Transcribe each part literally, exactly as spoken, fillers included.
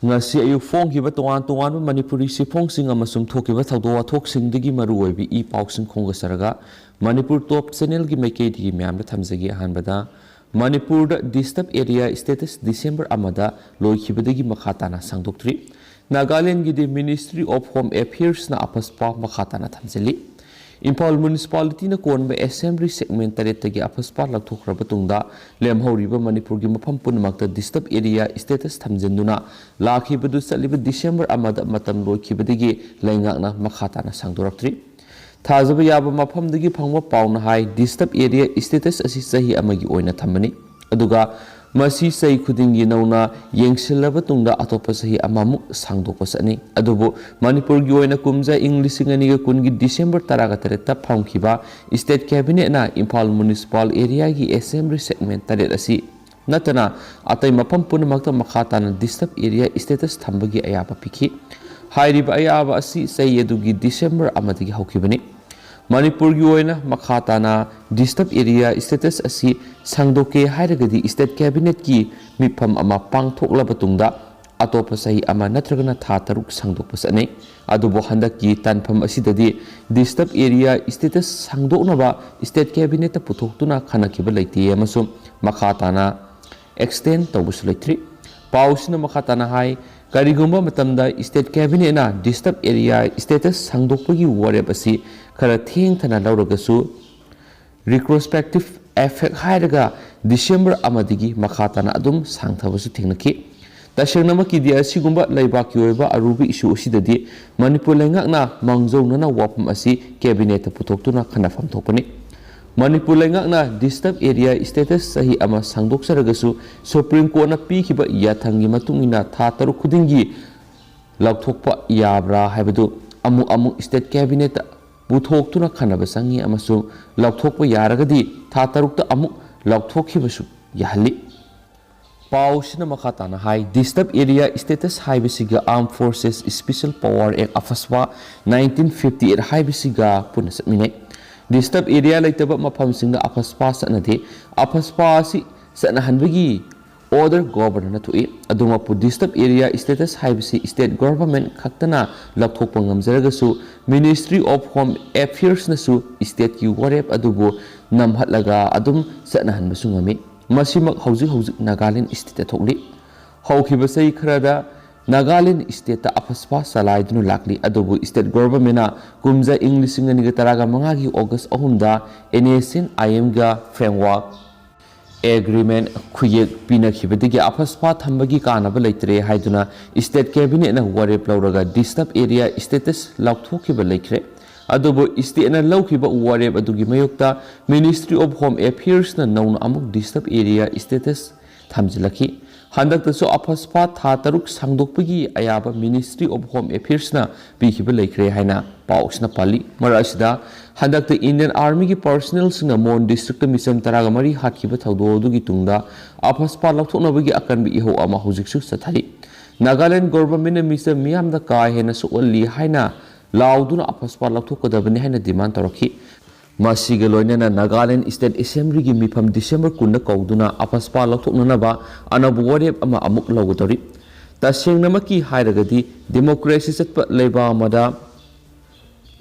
ꯉꯁꯤ ꯑꯌꯨꯛ ꯐꯣꯡꯈꯤꯕ ꯇꯣꯉꯥꯟ ꯇꯣꯉꯥꯟꯕ ꯃꯅꯤꯄꯨꯔꯤ ꯆꯦꯐꯣꯡꯁꯤꯡ ꯑꯃꯁꯨꯡ ꯊꯣꯛꯈꯤꯕ ꯊꯧꯗꯣꯛ ꯋꯥꯊꯣꯛꯁꯤꯡꯗꯒꯤ ꯃꯔꯨꯑꯣꯏꯕ ꯏ ꯄꯥꯎꯁꯤꯡ ꯈꯣꯝꯒꯠꯆꯔꯒ ꯃꯅꯤꯄꯨꯔ ꯇꯣꯞ ꯆꯦꯅꯦꯜꯒꯤ ꯃꯥꯏꯀꯩꯗꯒꯤ ꯃꯌꯥꯝꯗ ꯊꯝꯖꯒꯦ꯫ ꯑꯍꯥꯟꯕꯗ, ꯃꯅꯤꯄꯨꯔꯗ ꯗꯤꯁꯇꯔꯕ ꯑꯦꯔꯤꯌꯥ ꯁ꯭ꯇꯦꯇꯁ ꯗꯤꯁꯦꯝꯕꯔ ꯑꯃꯗ ꯂꯣꯏꯈꯤꯕꯗꯒꯤ ꯃꯈꯥ ꯇꯥꯅ ꯁꯥꯡꯗꯣꯛꯇ꯭ꯔꯤ꯫ ꯅꯥꯒꯥꯂꯦꯟꯒꯤꯗꯤ ꯃꯤꯅꯤꯁꯇ꯭ꯔꯤ ꯑꯣꯐ ꯍꯣꯝ ꯑꯦꯐꯤꯌꯔꯁꯅ ꯑꯐꯁꯄꯥ ꯃꯈꯥ ꯇꯥꯅ ꯊꯝꯖꯤꯜꯂꯤ꯫ ꯏꯝꯐꯥꯜ ꯃ꯭ꯌꯨꯅꯤꯁꯤꯄꯥꯂꯤꯇꯤꯅ ꯀꯣꯟꯕ ꯑꯦꯁꯦꯝꯕ꯭ꯂꯤ ꯁꯦꯒꯃꯦꯟ ꯇꯔꯦꯠꯇꯒꯤ ꯑꯐꯁꯄꯥ ꯂꯧꯊꯣꯛꯈ꯭ꯔꯕ ꯇꯨꯡꯗ ꯂꯦꯝꯍꯧꯔꯤꯕ ꯃꯅꯤꯄꯨꯔꯒꯤ ꯃꯐꯝ ꯄꯨꯝꯅꯃꯛꯇ ꯗꯤꯁꯇꯔꯕ ꯑꯦꯔꯤꯌꯥ ꯁ꯭ꯇꯦꯇꯁ ꯊꯝꯖꯤꯟꯗꯨꯅ ꯂꯥꯛꯈꯤꯕꯗꯨ ꯆꯠꯂꯤꯕ ꯗꯤꯁꯦꯝꯕꯔ ꯑꯃꯗ ꯃꯇꯝ ꯂꯣꯏꯈꯤꯕꯗꯒꯤ ꯂꯩꯉꯥꯛꯅ ꯃꯈꯥ ꯇꯥꯅ ꯁꯥꯡꯗꯣꯔꯛꯇ꯭ꯔꯤ꯫ ꯊꯥꯖꯕ ꯌꯥꯕ ꯃꯐꯝꯗꯒꯤ ꯐꯪꯕ ꯄꯥꯎꯅ ꯍꯥꯏ, ꯗꯤꯁꯇꯔꯕ ꯑꯦꯔꯤꯌꯥ ꯁ꯭ꯇꯦꯇꯁ ꯑꯁꯤ ꯆꯍꯤ ꯑꯃꯒꯤ ꯑꯣꯏꯅ ꯊꯝꯕꯅꯤ꯫ ꯑꯗꯨꯒ ꯃꯁꯤ ꯆꯍꯤ ꯈꯨꯗꯤꯡꯒꯤ ꯅꯧꯅ ꯌꯦꯡꯁꯤꯜꯂꯕ ꯇꯨꯡꯗ ꯑꯇꯣꯞꯄ ꯆꯍꯤ ꯑꯃꯃꯨꯛ ꯁꯥꯡꯗꯣꯛꯄ ꯆꯠꯅꯤ꯫ ꯑꯗꯨꯕꯨ ꯃꯅꯤꯄꯨꯔꯒꯤ ꯑꯣꯏꯅ ꯀꯨꯝꯖꯥ ꯏꯪ ꯂꯤꯁꯤꯡ ꯑꯅꯤꯒ ꯀꯨꯟꯒꯤ ꯗꯤꯁꯦꯝꯕꯔ ꯇꯔꯥꯒ ꯇꯔꯦꯠꯇ ꯐꯝꯈꯤꯕ ꯁ꯭ꯇꯦꯠ ꯀꯦꯕꯤꯅꯦꯠꯅ ꯏꯝꯐꯥꯜ ꯃ꯭ꯌꯨꯅꯤꯁꯤꯄꯥꯜ ꯑꯦꯔꯤꯌꯥꯒꯤ ꯑꯦꯁꯦꯝꯕ꯭ꯂꯤ ꯁꯦꯒꯃꯦꯟ ꯇꯔꯦꯠ ꯑꯁꯤ ꯅꯠꯇꯅ ꯑꯇꯩ ꯃꯐꯝ ꯄꯨꯝꯅꯃꯛꯇ ꯃꯈꯥ ꯇꯥꯅ ꯗꯤꯁꯇꯔꯕ ꯑꯦꯔꯤꯌꯥ ꯁ꯭ꯇꯦꯇꯁ ꯊꯝꯕꯒꯤ ꯑꯌꯥꯕ ꯄꯤꯈꯤ꯫ ꯍꯥꯏꯔꯤꯕ ꯑꯌꯥꯕ ꯑꯁꯤ ꯆꯍꯤ ꯑꯗꯨꯒꯤ ꯗꯤꯁꯦꯝꯕꯔ ꯑꯃꯗꯒꯤ ꯍꯧꯈꯤꯕꯅꯤ꯫ ꯃꯅꯤꯄꯨꯔꯒꯤ ꯑꯣꯏꯅ ꯃꯈꯥ ꯇꯥꯅ ꯗꯤꯁꯇꯔꯕ ꯑꯦꯔꯤꯌꯥ ꯁ꯭ꯇꯦꯇꯁ ꯑꯁꯤ ꯁꯥꯡꯗꯣꯛꯀꯦ ꯍꯥꯏꯔꯒꯗꯤ ꯁ꯭ꯇꯦꯠ ꯀꯦꯕꯤꯅꯦꯠꯀꯤ ꯃꯤꯐꯝ ꯑꯃ ꯄꯥꯡꯊꯣꯛꯂꯕ ꯇꯨꯡꯗ ꯑꯇꯣꯞꯄ ꯆꯍꯤ ꯑꯃ ꯅꯠꯇ꯭ꯔꯒꯅ ꯊꯥ ꯇꯔꯨꯛ ꯁꯥꯡꯗꯣꯛꯄ ꯆꯠꯅꯩ꯫ ꯑꯗꯨꯕꯨ ꯍꯟꯗꯛꯀꯤ ꯇꯥꯟꯐꯝ ꯑꯁꯤꯗꯗꯤ ꯗꯤꯁꯇꯔꯕ ꯑꯦꯔꯤꯌꯥ ꯁ꯭ꯇꯦꯇꯁ ꯁꯥꯡꯗꯣꯛꯅꯕ ꯁ꯭ꯇꯦꯠ ꯀꯦꯕꯤꯅꯦꯠꯇ ꯄꯨꯊꯣꯛꯇꯨꯅ ꯈꯟꯅꯈꯤꯕ ꯂꯩꯇꯦ ꯑꯃꯁꯨꯡ ꯃꯈꯥ ꯇꯥꯅ ꯑꯦꯛꯁꯇꯦꯟ ꯇꯧꯕꯁꯨ ꯂꯩꯇ꯭ꯔꯤ꯫ ꯄꯥꯎꯁꯤꯅ ꯃꯈꯥ ꯇꯥꯅ ꯍꯥꯏ, ꯀꯔꯤꯒꯨꯝꯕ ꯃꯇꯝꯗ ꯁ꯭ꯇꯦꯠ ꯀꯦꯕꯤꯅꯦꯠꯅ ꯗꯤꯁꯇꯔꯕ ꯑꯦꯔꯤꯌꯥ ꯁ꯭ꯇꯦꯇꯁ ꯁꯥꯡꯗꯣꯛꯄꯒꯤ ꯋꯥꯔꯦꯞ ꯑꯁꯤ ꯈꯔ ꯊꯦꯡꯊꯅ ꯂꯧꯔꯒꯁꯨ, ꯔꯤꯇ꯭ꯔꯣꯁꯄꯦꯛꯇꯤꯚ ꯑꯦꯐꯦꯛ ꯍꯥꯏꯔꯒ ꯗꯤꯁꯦꯝꯕꯔ ꯑꯃꯗꯒꯤ ꯃꯈꯥ ꯇꯥꯅ ꯑꯗꯨꯝ ꯁꯥꯡꯊꯕꯁꯨ ꯊꯦꯡꯅꯈꯤ꯫ ꯇꯁꯦꯡꯅꯃꯛꯀꯤꯗꯤ ꯑꯁꯤꯒꯨꯝꯕ ꯂꯩꯕꯥꯛꯀꯤ ꯑꯣꯏꯕ ꯑꯔꯨꯕ ꯏꯁꯨ ꯑꯁꯤꯗꯗꯤ ꯃꯅꯤꯄꯨꯔ ꯂꯩꯉꯥꯛꯅ ꯃꯥꯡꯖꯧꯅꯅ ꯋꯥꯐꯝ ꯑꯁꯤ ꯀꯦꯕꯤꯅꯦꯠꯇ ꯄꯨꯊꯣꯛꯇꯨꯅ ꯈꯟꯅꯐꯝ ꯊꯣꯛꯄꯅꯤ꯫ ꯃꯅꯤꯄꯨꯔ ꯂꯩꯉꯥꯛꯅ ꯗꯤꯁꯇꯔꯕ ꯑꯦꯔꯤꯌꯥ ꯁ꯭ꯇꯦꯇꯁ ꯆꯍꯤ ꯑꯃ ꯁꯥꯡꯗꯣꯛꯆꯔꯒꯁꯨ ꯁꯨꯄ꯭ꯔꯤꯝ ꯀꯣꯔꯠꯅ ꯄꯤꯈꯤꯕ ꯌꯥꯊꯪꯒꯤ ꯃꯇꯨꯡ ꯏꯟꯅ ꯊꯥ ꯇꯔꯨꯛ ꯈꯨꯗꯤꯡꯒꯤ ꯂꯧꯊꯣꯛꯄ ꯌꯥꯕ꯭ꯔꯥ ꯍꯥꯏꯕꯗꯨ ꯑꯃꯨꯛ ꯑꯃꯨꯛ ꯁ꯭ꯇꯦꯠ ꯀꯦꯕꯤꯅꯦꯠꯇ ꯄꯨꯊꯣꯛꯇꯨꯅ ꯈꯟꯅꯕ ꯆꯪꯏ ꯑꯃꯁꯨꯡ ꯂꯧꯊꯣꯛꯄ ꯌꯥꯔꯒꯗꯤ ꯊꯥ ꯇꯔꯨꯛꯇ ꯑꯃꯨꯛ ꯂꯧꯊꯣꯛꯈꯤꯕꯁꯨ ꯌꯥꯍꯜꯂꯤ꯫ ꯄꯥꯎꯁꯤꯅ ꯃꯈꯥ ꯇꯥꯅ ꯍꯥꯏ, ꯗꯤꯁꯇꯔꯕ ꯑꯦꯔꯤꯌꯥ ꯁ꯭ꯇꯦꯇꯁ ꯍꯥꯏꯕꯁꯤꯒ Armed Forces Special Power Act, ꯑꯐꯁꯄꯥ, nineteen fifty eight ꯍꯥꯏꯕꯁꯤꯒ ꯄꯨꯟꯅ ꯆꯠꯃꯤꯟꯅꯩ꯫ ꯗꯤꯁꯇꯔꯕ ꯑꯦꯔꯤꯌꯥ ꯂꯩꯇꯕ ꯃꯐꯝꯁꯤꯡꯗ ꯑꯐꯁꯄꯥ ꯆꯠꯅꯗꯦ꯫ ꯑꯐꯁꯄꯥ ꯑꯁꯤ ꯆꯠꯅꯍꯟꯕꯒꯤ order governorꯅ ꯊꯣꯛꯏ꯫ ꯑꯗꯨꯃꯛꯄꯨ disturbed area status ꯍꯥꯏꯕꯁꯤ state government ꯈꯛꯇꯅ ꯂꯧꯊꯣꯛꯄ ꯉꯝꯖꯔꯒꯁꯨ Ministry of Home Affairsꯅꯁꯨ stateꯀꯤ ꯋꯥꯔꯦꯞ ꯑꯗꯨꯕꯨ ꯅꯝꯍꯠꯂꯒ ꯑꯗꯨꯝ ꯆꯠꯅꯍꯟꯕꯁꯨ ꯉꯝꯃꯤ꯫ ꯃꯁꯤꯃꯛ ꯍꯧꯖꯤꯛ ꯍꯧꯖꯤꯛ ꯅꯥꯒꯥꯂꯦꯟ stateꯇ ꯊꯣꯛꯂꯤ꯫ ꯍꯧꯈꯤꯕ ꯆꯍꯤ ꯈꯔꯗ ꯅꯥꯒꯥꯂꯦꯟ stateꯇ ꯑꯐꯁꯄꯥ ꯆꯂꯥꯏꯗꯨꯅ ꯂꯥꯛꯂꯤ꯫ ꯑꯗꯨꯕꯨ state governmentꯅ ꯀꯨꯝꯖꯥ ꯏꯪ ꯂꯤꯁꯤꯡ ꯑꯅꯤꯒ ꯇꯔꯥꯒ ꯃꯉꯥꯒꯤ August ꯑꯍꯨꯝꯗ NSCN-IMꯒ framework agreement ꯈꯨꯌꯦꯛ ꯄꯤꯅꯈꯤꯕꯗꯒꯤ ꯑꯐꯁꯄꯥ ꯊꯝꯕꯒꯤ ꯀꯥꯟꯅꯕ ꯂꯩꯇ꯭ꯔꯦ ꯍꯥꯏꯗꯨꯅ state cabinetꯅ ꯋꯥꯔꯦꯞ ꯂꯧꯔꯒ disturbed area status ꯂꯧꯊꯣꯛꯈꯤꯕ ꯂꯩꯈ꯭ꯔꯦ꯫ ꯑꯗꯨꯕꯨ stateꯅ ꯂꯧꯈꯤꯕ ꯋꯥꯔꯦꯞ ꯑꯗꯨꯒꯤ ꯃꯥꯌꯣꯛꯇ Ministry of Home Affairsꯅ ꯅꯧꯅ ꯑꯃꯨꯛ disturbed area status ꯊꯝꯖꯤꯜꯂꯛꯈꯤ꯫ ꯍꯟꯗꯛꯇꯁꯨ ꯑꯐꯁꯄꯥ ꯊꯥ ꯇꯔꯨꯛ ꯁꯥꯡꯗꯣꯛꯄꯒꯤ ꯑꯌꯥꯕ Ministry of Home Affairsꯅ ꯄꯤꯈꯤꯕ ꯂꯩꯈ꯭ꯔꯦ ꯍꯥꯏꯅ ꯄꯥꯎ ꯑꯁꯤꯅ ꯄꯜꯂꯤ꯫ ꯃꯔꯛ ꯑꯁꯤꯗ, ꯍꯟꯗꯛꯇ Indian Armyꯒꯤ personnelꯁꯤꯡꯅ ꯃꯣꯟ districtꯇ ꯃꯤꯆꯝ ꯇꯔꯥꯒ ꯃꯔꯤ ꯍꯥꯠꯈꯤꯕ ꯊꯧꯗꯣꯛ ꯑꯗꯨꯒꯤ ꯇꯨꯡꯗ ꯑꯐꯁꯄꯥ ꯂꯧꯊꯣꯛꯅꯕꯒꯤ ꯑꯀꯟꯕ ꯏꯍꯧ ꯑꯃ ꯍꯧꯖꯤꯛꯁꯨ ꯆꯠꯊꯔꯤ꯫ ꯅꯥꯒꯥꯂꯦꯟ governmentꯅ ꯃꯤꯆꯝ ꯃꯤꯌꯥꯝꯗ ꯀꯥ ꯍꯦꯟꯅ ꯁꯣꯛꯍꯜꯂꯤ ꯍꯥꯏꯅ ꯂꯥꯎꯗꯨꯅ ꯑꯐꯁꯄꯥ ꯂꯧꯊꯣꯛꯀꯗꯕꯅꯤ ꯍꯥꯏꯅ demand ꯇꯧꯔꯛꯈꯤ꯫ ꯃꯁꯤꯒ ꯂꯣꯏꯅꯅ ꯅꯥꯒꯥꯂꯦꯟ state assemblyꯒꯤ ꯃꯤꯐꯝ December ꯀꯨꯟꯗ ꯀꯧꯗꯨꯅ ꯑꯐꯁꯄꯥ ꯂꯧꯊꯣꯛꯅꯅꯕ ꯑꯅꯧꯕ ꯋꯥꯔꯦꯞ ꯑꯃ ꯑꯃꯨꯛ ꯂꯧꯒꯗꯧꯔꯤ꯫ ꯇꯁꯦꯡꯅꯃꯛꯀꯤ ꯍꯥꯏꯔꯒꯗꯤ democracy ꯆꯠꯄ ꯂꯩꯕꯥꯛ ꯑꯃꯗ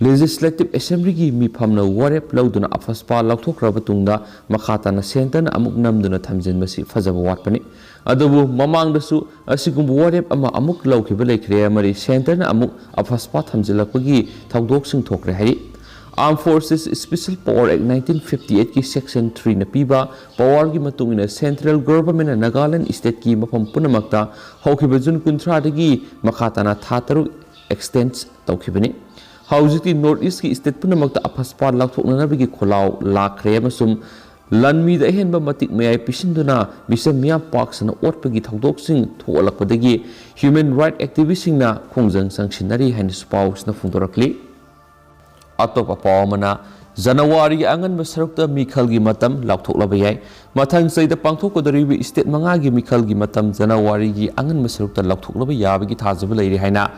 legislative assemblyꯒꯤ ꯃꯤꯐꯝꯅ ꯋꯥꯔꯦꯞ ꯂꯧꯗꯨꯅ ꯑꯐꯁꯄꯥ ꯂꯧꯊꯣꯛꯈ꯭ꯔꯕ ꯇꯨꯡꯗ ꯃꯈꯥ ꯇꯥꯅ centreꯅ ꯑꯃꯨꯛ ꯅꯝꯗꯨꯅ ꯊꯝꯖꯤꯟꯕꯁꯤ ꯐꯖꯕ ꯋꯥꯠꯄꯅꯤ꯫ ꯑꯗꯨꯕꯨ ꯃꯃꯥꯡꯗꯁꯨ ꯑꯁꯤꯒꯨꯝꯕ ꯋꯥꯔꯦꯞ ꯑꯃ ꯑꯃꯨꯛ ꯂꯧꯈꯤꯕ ꯂꯩꯈ꯭ꯔꯦ ꯑꯃꯗꯤ centreꯅ ꯑꯃꯨꯛ ꯑꯐꯁꯄꯥ ꯊꯝꯖꯤꯜꯂꯛꯄꯒꯤ ꯊꯧꯗꯣꯛꯁꯤꯡ ꯊꯣꯛꯈ꯭ꯔꯦ ꯍꯥꯏꯔꯤ꯫ Armed Forces Special Power Act nineteen fifty eightꯀꯤ section threeꯅ ꯄꯤꯕ powerꯒꯤ ꯃꯇꯨꯡ ꯏꯟꯅ central governmentꯅ ꯅꯥꯒꯥꯂꯦꯟ stateꯀꯤ ꯃꯐꯝ ꯄꯨꯝꯅꯃꯛꯇ ꯍꯧꯈꯤꯕ June ꯀꯨꯟꯊ꯭ꯔꯥꯗꯒꯤ ꯃꯈꯥ ꯇꯥꯅ ꯊꯥ ꯇꯔꯨꯛ extend ꯇꯧꯈꯤꯕꯅꯤ꯫ ꯍꯧꯖꯤꯛꯇꯤ North Eastꯀꯤ state ꯄꯨꯝꯅꯃꯛꯇ ꯑꯐꯁꯄꯥ ꯂꯧꯊꯣꯛꯅꯅꯕꯒꯤ ꯈꯣꯜꯂꯥꯎ ꯂꯥꯛꯈ꯭ꯔꯦ ꯑꯃꯁꯨꯡ ꯂꯥꯟꯃꯤꯗ ꯑꯍꯦꯟꯕ ꯃꯇꯤꯛ ꯃꯌꯥꯏ ꯄꯤꯁꯤꯟꯗꯨꯅ ꯃꯤꯆꯝ ꯃꯤꯌꯥꯝ ꯄꯥꯛ ꯁꯟꯅ ꯑꯣꯠꯄꯒꯤ ꯊꯧꯗꯣꯛꯁꯤꯡ ꯊꯣꯛꯂꯛꯄꯗꯒꯤ human right activistꯁꯤꯡꯅ ꯈꯣꯡꯖꯪ ꯆꯪꯁꯤꯟꯅꯔꯤ ꯍꯥꯏꯅꯁꯨ ꯄꯥꯎꯁꯤꯅ ꯐꯣꯡꯗꯣꯔꯛꯂꯤ꯫ ꯑꯇꯣꯞꯄ ꯄꯥꯎ ꯑꯃꯅ, ꯖꯅꯋꯥꯔꯤꯒꯤ ꯑꯉꯟꯕ ꯁꯔꯨꯛꯇ ꯃꯤꯈꯜꯒꯤ ꯃꯇꯝ ꯂꯥꯎꯊꯣꯛꯂꯕ ꯌꯥꯏ꯫ ꯃꯊꯪ ꯆꯍꯤꯗ ꯄꯥꯡꯊꯣꯛꯀꯗꯧꯔꯤꯕ state ꯃꯉꯥꯒꯤ ꯃꯤꯈꯜꯒꯤ ꯃꯇꯝ ꯖꯅꯋꯥꯔꯤꯒꯤ ꯑꯉꯟꯕ ꯁꯔꯨꯛꯇ ꯂꯥꯎꯊꯣꯛꯂꯕ ꯌꯥꯕꯒꯤ ꯊꯥꯖꯕ ꯂꯩꯔꯤ ꯍꯥꯏꯅ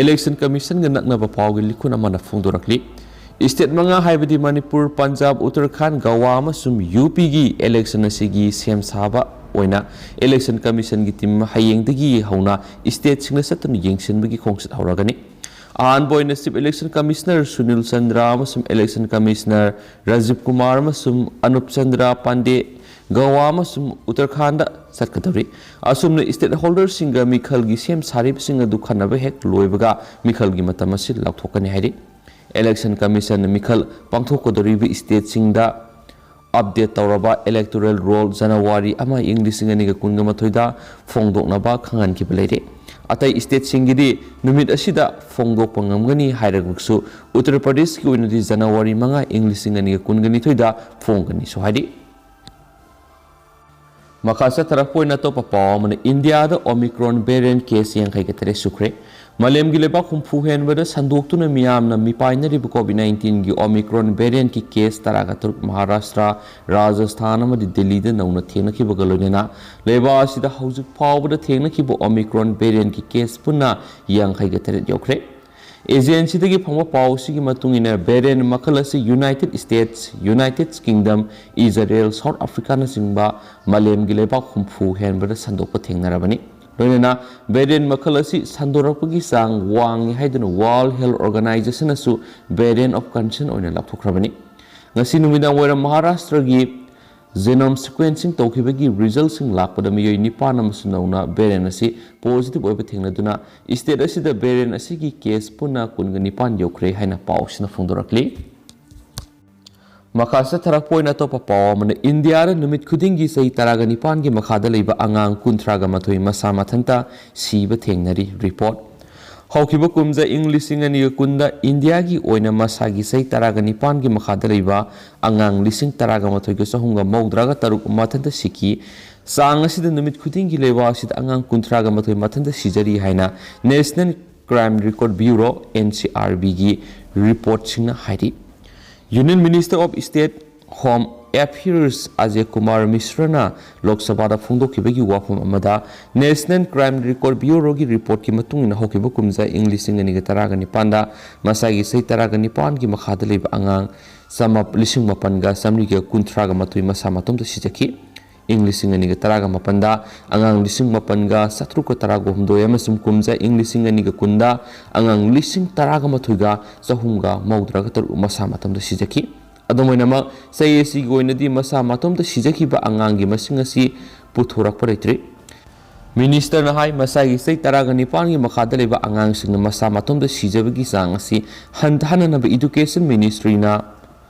Election Commissionꯒ ꯅꯛꯅꯕ ꯄꯥꯎꯒꯤ ꯂꯤꯈꯨꯟ ꯑꯃꯅ ꯐꯣꯡꯗꯣꯔꯛꯂꯤ꯫ State ꯃꯉꯥ ꯍꯥꯏꯕꯗꯤ ꯃꯅꯤꯄꯨꯔ, ꯄꯟꯖꯥꯕ, ꯎꯠꯇꯔꯈꯥꯟ, ꯒꯋꯥ ꯑꯃꯁꯨꯡ UPꯒꯤ election ꯑꯁꯤꯒꯤ ꯁꯦꯝ ꯁꯥꯕ ꯑꯣꯏꯅ Election Commissionꯒꯤ team ꯍꯌꯦꯡꯗꯒꯤ ꯍꯧꯅ stateꯁꯤꯡꯗ ꯆꯠꯇꯨꯅ ꯌꯦꯡꯁꯤꯟꯕꯒꯤ ꯈꯣꯡꯆꯠ ꯍꯧꯔꯒꯅꯤ꯫ ꯑꯍꯥꯟꯕ ꯑꯣꯏꯅ Chief Election Commissioner Sunil Chandra ꯑꯃꯁꯨꯡ Election Commissioner ꯔꯥꯖꯤꯕ ꯀꯨꯃꯥꯔ ꯑꯃꯁꯨꯡ ꯑꯅꯨꯞ ꯆꯟꯗ꯭ꯔ ꯄꯥꯟꯗꯦ ꯒꯋꯥ ꯑꯃꯁꯨꯡ ꯎꯠꯇꯔꯈꯥꯟꯗ ꯆꯠꯀꯗꯧꯔꯤ꯫ ꯑꯁꯨꯝꯅ stakeholderꯁꯤꯡꯒ ꯃꯤꯈꯜꯒꯤ ꯁꯦꯝ ꯁꯥꯔꯤꯕꯁꯤꯡ ꯑꯗꯨ ꯈꯟꯅꯕ ꯍꯦꯛ ꯂꯣꯏꯕꯒ ꯃꯤꯈꯜꯒꯤ ꯃꯇꯝ ꯑꯁꯤ ꯂꯥꯎꯊꯣꯛꯀꯅꯤ ꯍꯥꯏꯔꯤ꯫ Election Commissionꯅ ꯃꯤꯈꯜ ꯄꯥꯡꯊꯣꯛꯀꯗꯧꯔꯤꯕ stateꯁꯤꯡꯗ update ꯇꯧꯔꯕ electoral roll January ꯑꯃ, ꯏꯪ ꯂꯤꯁꯤꯡ ꯑꯅꯤꯒ ꯀꯨꯟꯒ ꯃꯥꯊꯣꯏꯗ ꯐꯣꯡꯗꯣꯛꯅꯕ ꯈꯪꯍꯟꯈꯤꯕ ꯂꯩꯔꯦ꯫ ꯑꯇꯩ stateꯁꯤꯡꯒꯤꯗꯤ ꯅꯨꯃꯤꯠ ꯑꯁꯤꯗ ꯐꯣꯡꯗꯣꯛꯄ ꯉꯝꯒꯅꯤ ꯍꯥꯏꯔꯒꯁꯨ, ꯎꯠꯇꯔ ꯄ꯭ꯔꯗꯦꯁꯀꯤ ꯑꯣꯏꯅꯗꯤ January ꯃꯉꯥ, ꯏꯪ ꯂꯤꯁꯤꯡ ꯑꯅꯤꯒ ꯀꯨꯟꯒ ꯅꯤꯊꯣꯏꯗ ꯐꯣꯡꯒꯅꯤꯁꯨ ꯍꯥꯏꯔꯤ꯫ ꯃꯈꯥ ꯆꯠꯊꯔꯛꯄ ꯑꯣꯏꯅ ꯑꯇꯣꯞꯄ ꯄꯥꯎ ꯑꯃꯅ, ꯏꯟꯗꯤꯌꯥꯗ Omicron variant case ꯌꯥꯡꯈꯩꯒ ꯇꯔꯦꯠ ꯁꯨꯈ꯭ꯔꯦ꯫ ꯃꯥꯂꯦꯝꯒꯤ ꯂꯩꯕꯥꯛ ꯍꯨꯝꯐꯨ ꯍꯦꯟꯕꯗ ꯁꯟꯗꯣꯛꯇꯨꯅ ꯃꯤꯌꯥꯝꯅ ꯃꯤꯄꯥꯏꯅꯔꯤꯕ COVID nineteenꯒꯤ Omicron variantꯀꯤ case ꯇꯔꯥꯒ ꯇꯔꯨꯛ ꯃꯍꯥꯔꯥꯁꯇ꯭ꯔ, ꯔꯥꯖꯁꯊꯥꯟ ꯑꯃꯗꯤ ꯗꯤꯜꯂꯤꯗ ꯅꯧꯅ ꯊꯦꯡꯅꯈꯤꯕꯒ ꯂꯣꯏꯅꯅ ꯂꯩꯕꯥꯛ ꯑꯁꯤꯗ ꯍꯧꯖꯤꯛ ꯐꯥꯎꯕꯗ ꯊꯦꯡꯅꯈꯤꯕ Omicron variantꯀꯤ case ꯄꯨꯟꯅ ꯌꯥꯡꯈꯩꯒ ꯇꯔꯦꯠ ꯌꯧꯈ꯭ꯔꯦ꯫ Agencyꯗꯒꯤ ꯐꯪꯕ ꯄꯥꯎ ꯑꯁꯤꯒꯤ ꯃꯇꯨꯡ ꯏꯟꯅ, variant ꯃꯈꯜ ꯑꯁꯤ United States, United Kingdom, Israel, South Africaꯅꯆꯤꯡꯕ ꯃꯥꯂꯦꯝꯒꯤ ꯂꯩꯕꯥꯛ ꯍꯨꯝꯐꯨ ꯍꯦꯟꯕꯗ ꯁꯟꯗꯣꯛꯄ ꯊꯦꯡꯅꯔꯕꯅꯤ꯫ ꯂꯣꯏꯅꯅ variant ꯃꯈꯜ ꯑꯁꯤ ꯁꯟꯗꯣꯔꯛꯄꯒꯤ ꯆꯥꯡ ꯋꯥꯡꯉꯤ ꯍꯥꯏꯗꯨꯅ World Health Organizationꯅꯁꯨ variant of concern ꯑꯣꯏꯅ ꯂꯥꯎꯊꯣꯛꯈ꯭ꯔꯕꯅꯤ꯫ ꯉꯁꯤ ꯅꯨꯃꯤꯗꯥꯡ ꯋꯥꯏꯔꯝ ꯃꯍꯥꯔꯥꯁꯇ꯭ꯔꯒꯤ genome sequencing ꯇꯧꯈꯤꯕꯒꯤ resultꯁꯤꯡ ꯂꯥꯛꯄꯗ ꯃꯤꯑꯣꯏ ꯅꯤꯄꯥꯟ ꯑꯃꯁꯨ ꯅꯧꯅ variant ꯑꯁꯤ positive ꯑꯣꯏꯕ ꯊꯦꯡꯅꯗꯨꯅ state ꯑꯁꯤꯗ variant ꯑꯁꯤꯒꯤ case ꯄꯨꯟꯅ ꯀꯨꯟꯒ ꯅꯤꯄꯥꯟ ꯌꯧꯈ꯭ꯔꯦ ꯍꯥꯏꯅ ꯄꯥꯎꯁꯤꯅ ꯐꯣꯡꯗꯣꯔꯛꯂꯤ꯫ ꯃꯈꯥ ꯆꯠꯊꯔꯛꯄ ꯑꯣꯏꯅ ꯑꯇꯣꯞꯄ ꯄꯥꯎ ꯑꯃꯅ, ꯏꯟꯗꯤꯌꯥꯗ ꯅꯨꯃꯤꯠ ꯈꯨꯗꯤꯡꯒꯤ ꯆꯍꯤ ꯇꯔꯥꯒ ꯅꯤꯄꯥꯟꯒꯤ ꯃꯈꯥꯗ ꯂꯩꯕ ꯑꯉꯥꯡ ꯀꯨꯟꯊ꯭ꯔꯥꯒ ꯃꯥꯊꯣꯏ ꯃꯁꯥ ꯃꯊꯟꯇ ꯁꯤꯕ ꯊꯦꯡꯅꯔꯤ꯫ Report꯫ ꯍꯧꯈꯤꯕ ꯀꯨꯝꯖꯥ ꯏꯪ ꯂꯤꯁꯤꯡ ꯑꯅꯤꯒ ꯀꯨꯟꯗ ꯏꯟꯗꯤꯌꯥꯒꯤ ꯑꯣꯏꯅ ꯃꯁꯥꯒꯤ ꯆꯍꯤ ꯇꯔꯥꯒ ꯅꯤꯄꯥꯟꯒꯤ ꯃꯈꯥꯗ ꯂꯩꯕ ꯑꯉꯥꯡ ꯂꯤꯁꯤꯡ ꯇꯔꯥꯒ ꯃꯥꯊꯣꯏꯒ ꯆꯍꯨꯝꯒ ꯃꯧꯗ꯭ꯔꯥꯒ ꯇꯔꯨꯛ ꯃꯊꯟꯇ ꯁꯤꯈꯤ꯫ ꯆꯥꯡ ꯑꯁꯤꯗ ꯅꯨꯃꯤꯠ ꯈꯨꯗꯤꯡꯒꯤ ꯂꯩꯕꯥꯛ ꯑꯁꯤꯗ ꯑꯉꯥꯡ ꯀꯨꯟꯊ꯭ꯔꯥꯒ ꯃꯥꯊꯣꯏ ꯃꯊꯟꯇ ꯁꯤꯖꯔꯤ ꯍꯥꯏꯅ National Crime Record Bureau, NCRBꯒꯤ reportꯁꯤꯡꯅ ꯍꯥꯏꯔꯤ꯫ Union Minister of State Home Affairs Ajay Kumar ꯃꯤꯁ꯭ꯔꯅ ꯂꯣꯛ ꯁꯚꯥꯗ ꯐꯣꯡꯗꯣꯛꯈꯤꯕꯒꯤ ꯋꯥꯐꯝ ꯑꯃꯗ, National Crime Record Bureauꯒꯤ reportꯀꯤ ꯃꯇꯨꯡ ꯏꯟꯅ ꯍꯧꯈꯤꯕ ꯀꯨꯝꯖꯥ ꯏꯪ ꯂꯤꯁꯤꯡ ꯑꯅꯤꯒ ꯇꯔꯥꯒ ꯅꯤꯄꯥꯟꯗ ꯃꯁꯥꯒꯤ ꯆꯍꯤ ꯇꯔꯥꯒ ꯅꯤꯄꯥꯟꯒꯤ ꯃꯈꯥꯗ ꯂꯩꯕ ꯑꯉꯥꯡ ꯆꯃꯥ-, ꯂꯤꯁꯤꯡ ꯃꯥꯄꯟꯒ ꯆꯥꯃꯔꯤꯒ ꯀꯨꯟꯊ꯭ꯔꯥꯒ ꯃꯥꯊꯣꯏ ꯃꯁꯥ ꯃꯇꯣꯝꯇ ꯁꯤꯖꯈꯤ꯫ ꯏꯪ ꯂꯤꯁꯤꯡ ꯑꯅꯤꯒ ꯇꯔꯥꯒ ꯃꯥꯄꯟꯗ ꯑꯉꯥꯡ ꯂꯤꯁꯤꯡ ꯃꯥꯄꯟꯒ ꯆꯥꯇ꯭ꯔꯨꯛꯀ ꯇꯔꯥꯒ ꯍꯨꯝꯗꯣꯏ ꯑꯃꯁꯨꯡ ꯀꯨꯝꯖꯥ ꯏꯪ ꯂꯤꯁꯤꯡ ꯑꯅꯤꯒ ꯀꯨꯟꯗ ꯑꯉꯥꯡ ꯂꯤꯁꯤꯡ ꯇꯔꯥꯒ ꯃꯥꯊꯣꯏꯒ ꯆꯍꯨꯝꯒ ꯃꯧꯗ꯭ꯔꯥꯒ ꯇꯔꯨꯛ ꯃꯁꯥ ꯃꯇꯣꯝꯇ ꯁꯤꯖꯈꯤ꯫ ꯑꯗꯨꯝ ꯑꯣꯏꯅꯃꯛ, ꯆꯍꯤ ꯑꯁꯤꯒꯤ ꯑꯣꯏꯅꯗꯤ ꯃꯁꯥ ꯃꯇꯣꯝꯇ ꯁꯤꯖꯈꯤꯕ ꯑꯉꯥꯡꯒꯤ ꯃꯁꯤꯡ ꯑꯁꯤ ꯄꯨꯊꯣꯔꯛꯄ ꯂꯩꯇ꯭ꯔꯤ꯫ ꯃꯤꯅꯤꯁꯇꯔꯅ ꯍꯥꯏ, ꯃꯁꯥꯒꯤ ꯆꯍꯤ ꯇꯔꯥꯒ ꯅꯤꯄꯥꯟꯒꯤ ꯃꯈꯥꯗ ꯂꯩꯕ ꯑꯉꯥꯡꯁꯤꯡꯅ ꯃꯁꯥ ꯃꯇꯣꯝꯇ ꯁꯤꯖꯕꯒꯤ ꯆꯥꯡ ꯑꯁꯤ ꯍꯟꯊꯍꯟꯅꯅꯕ Education Ministryꯅ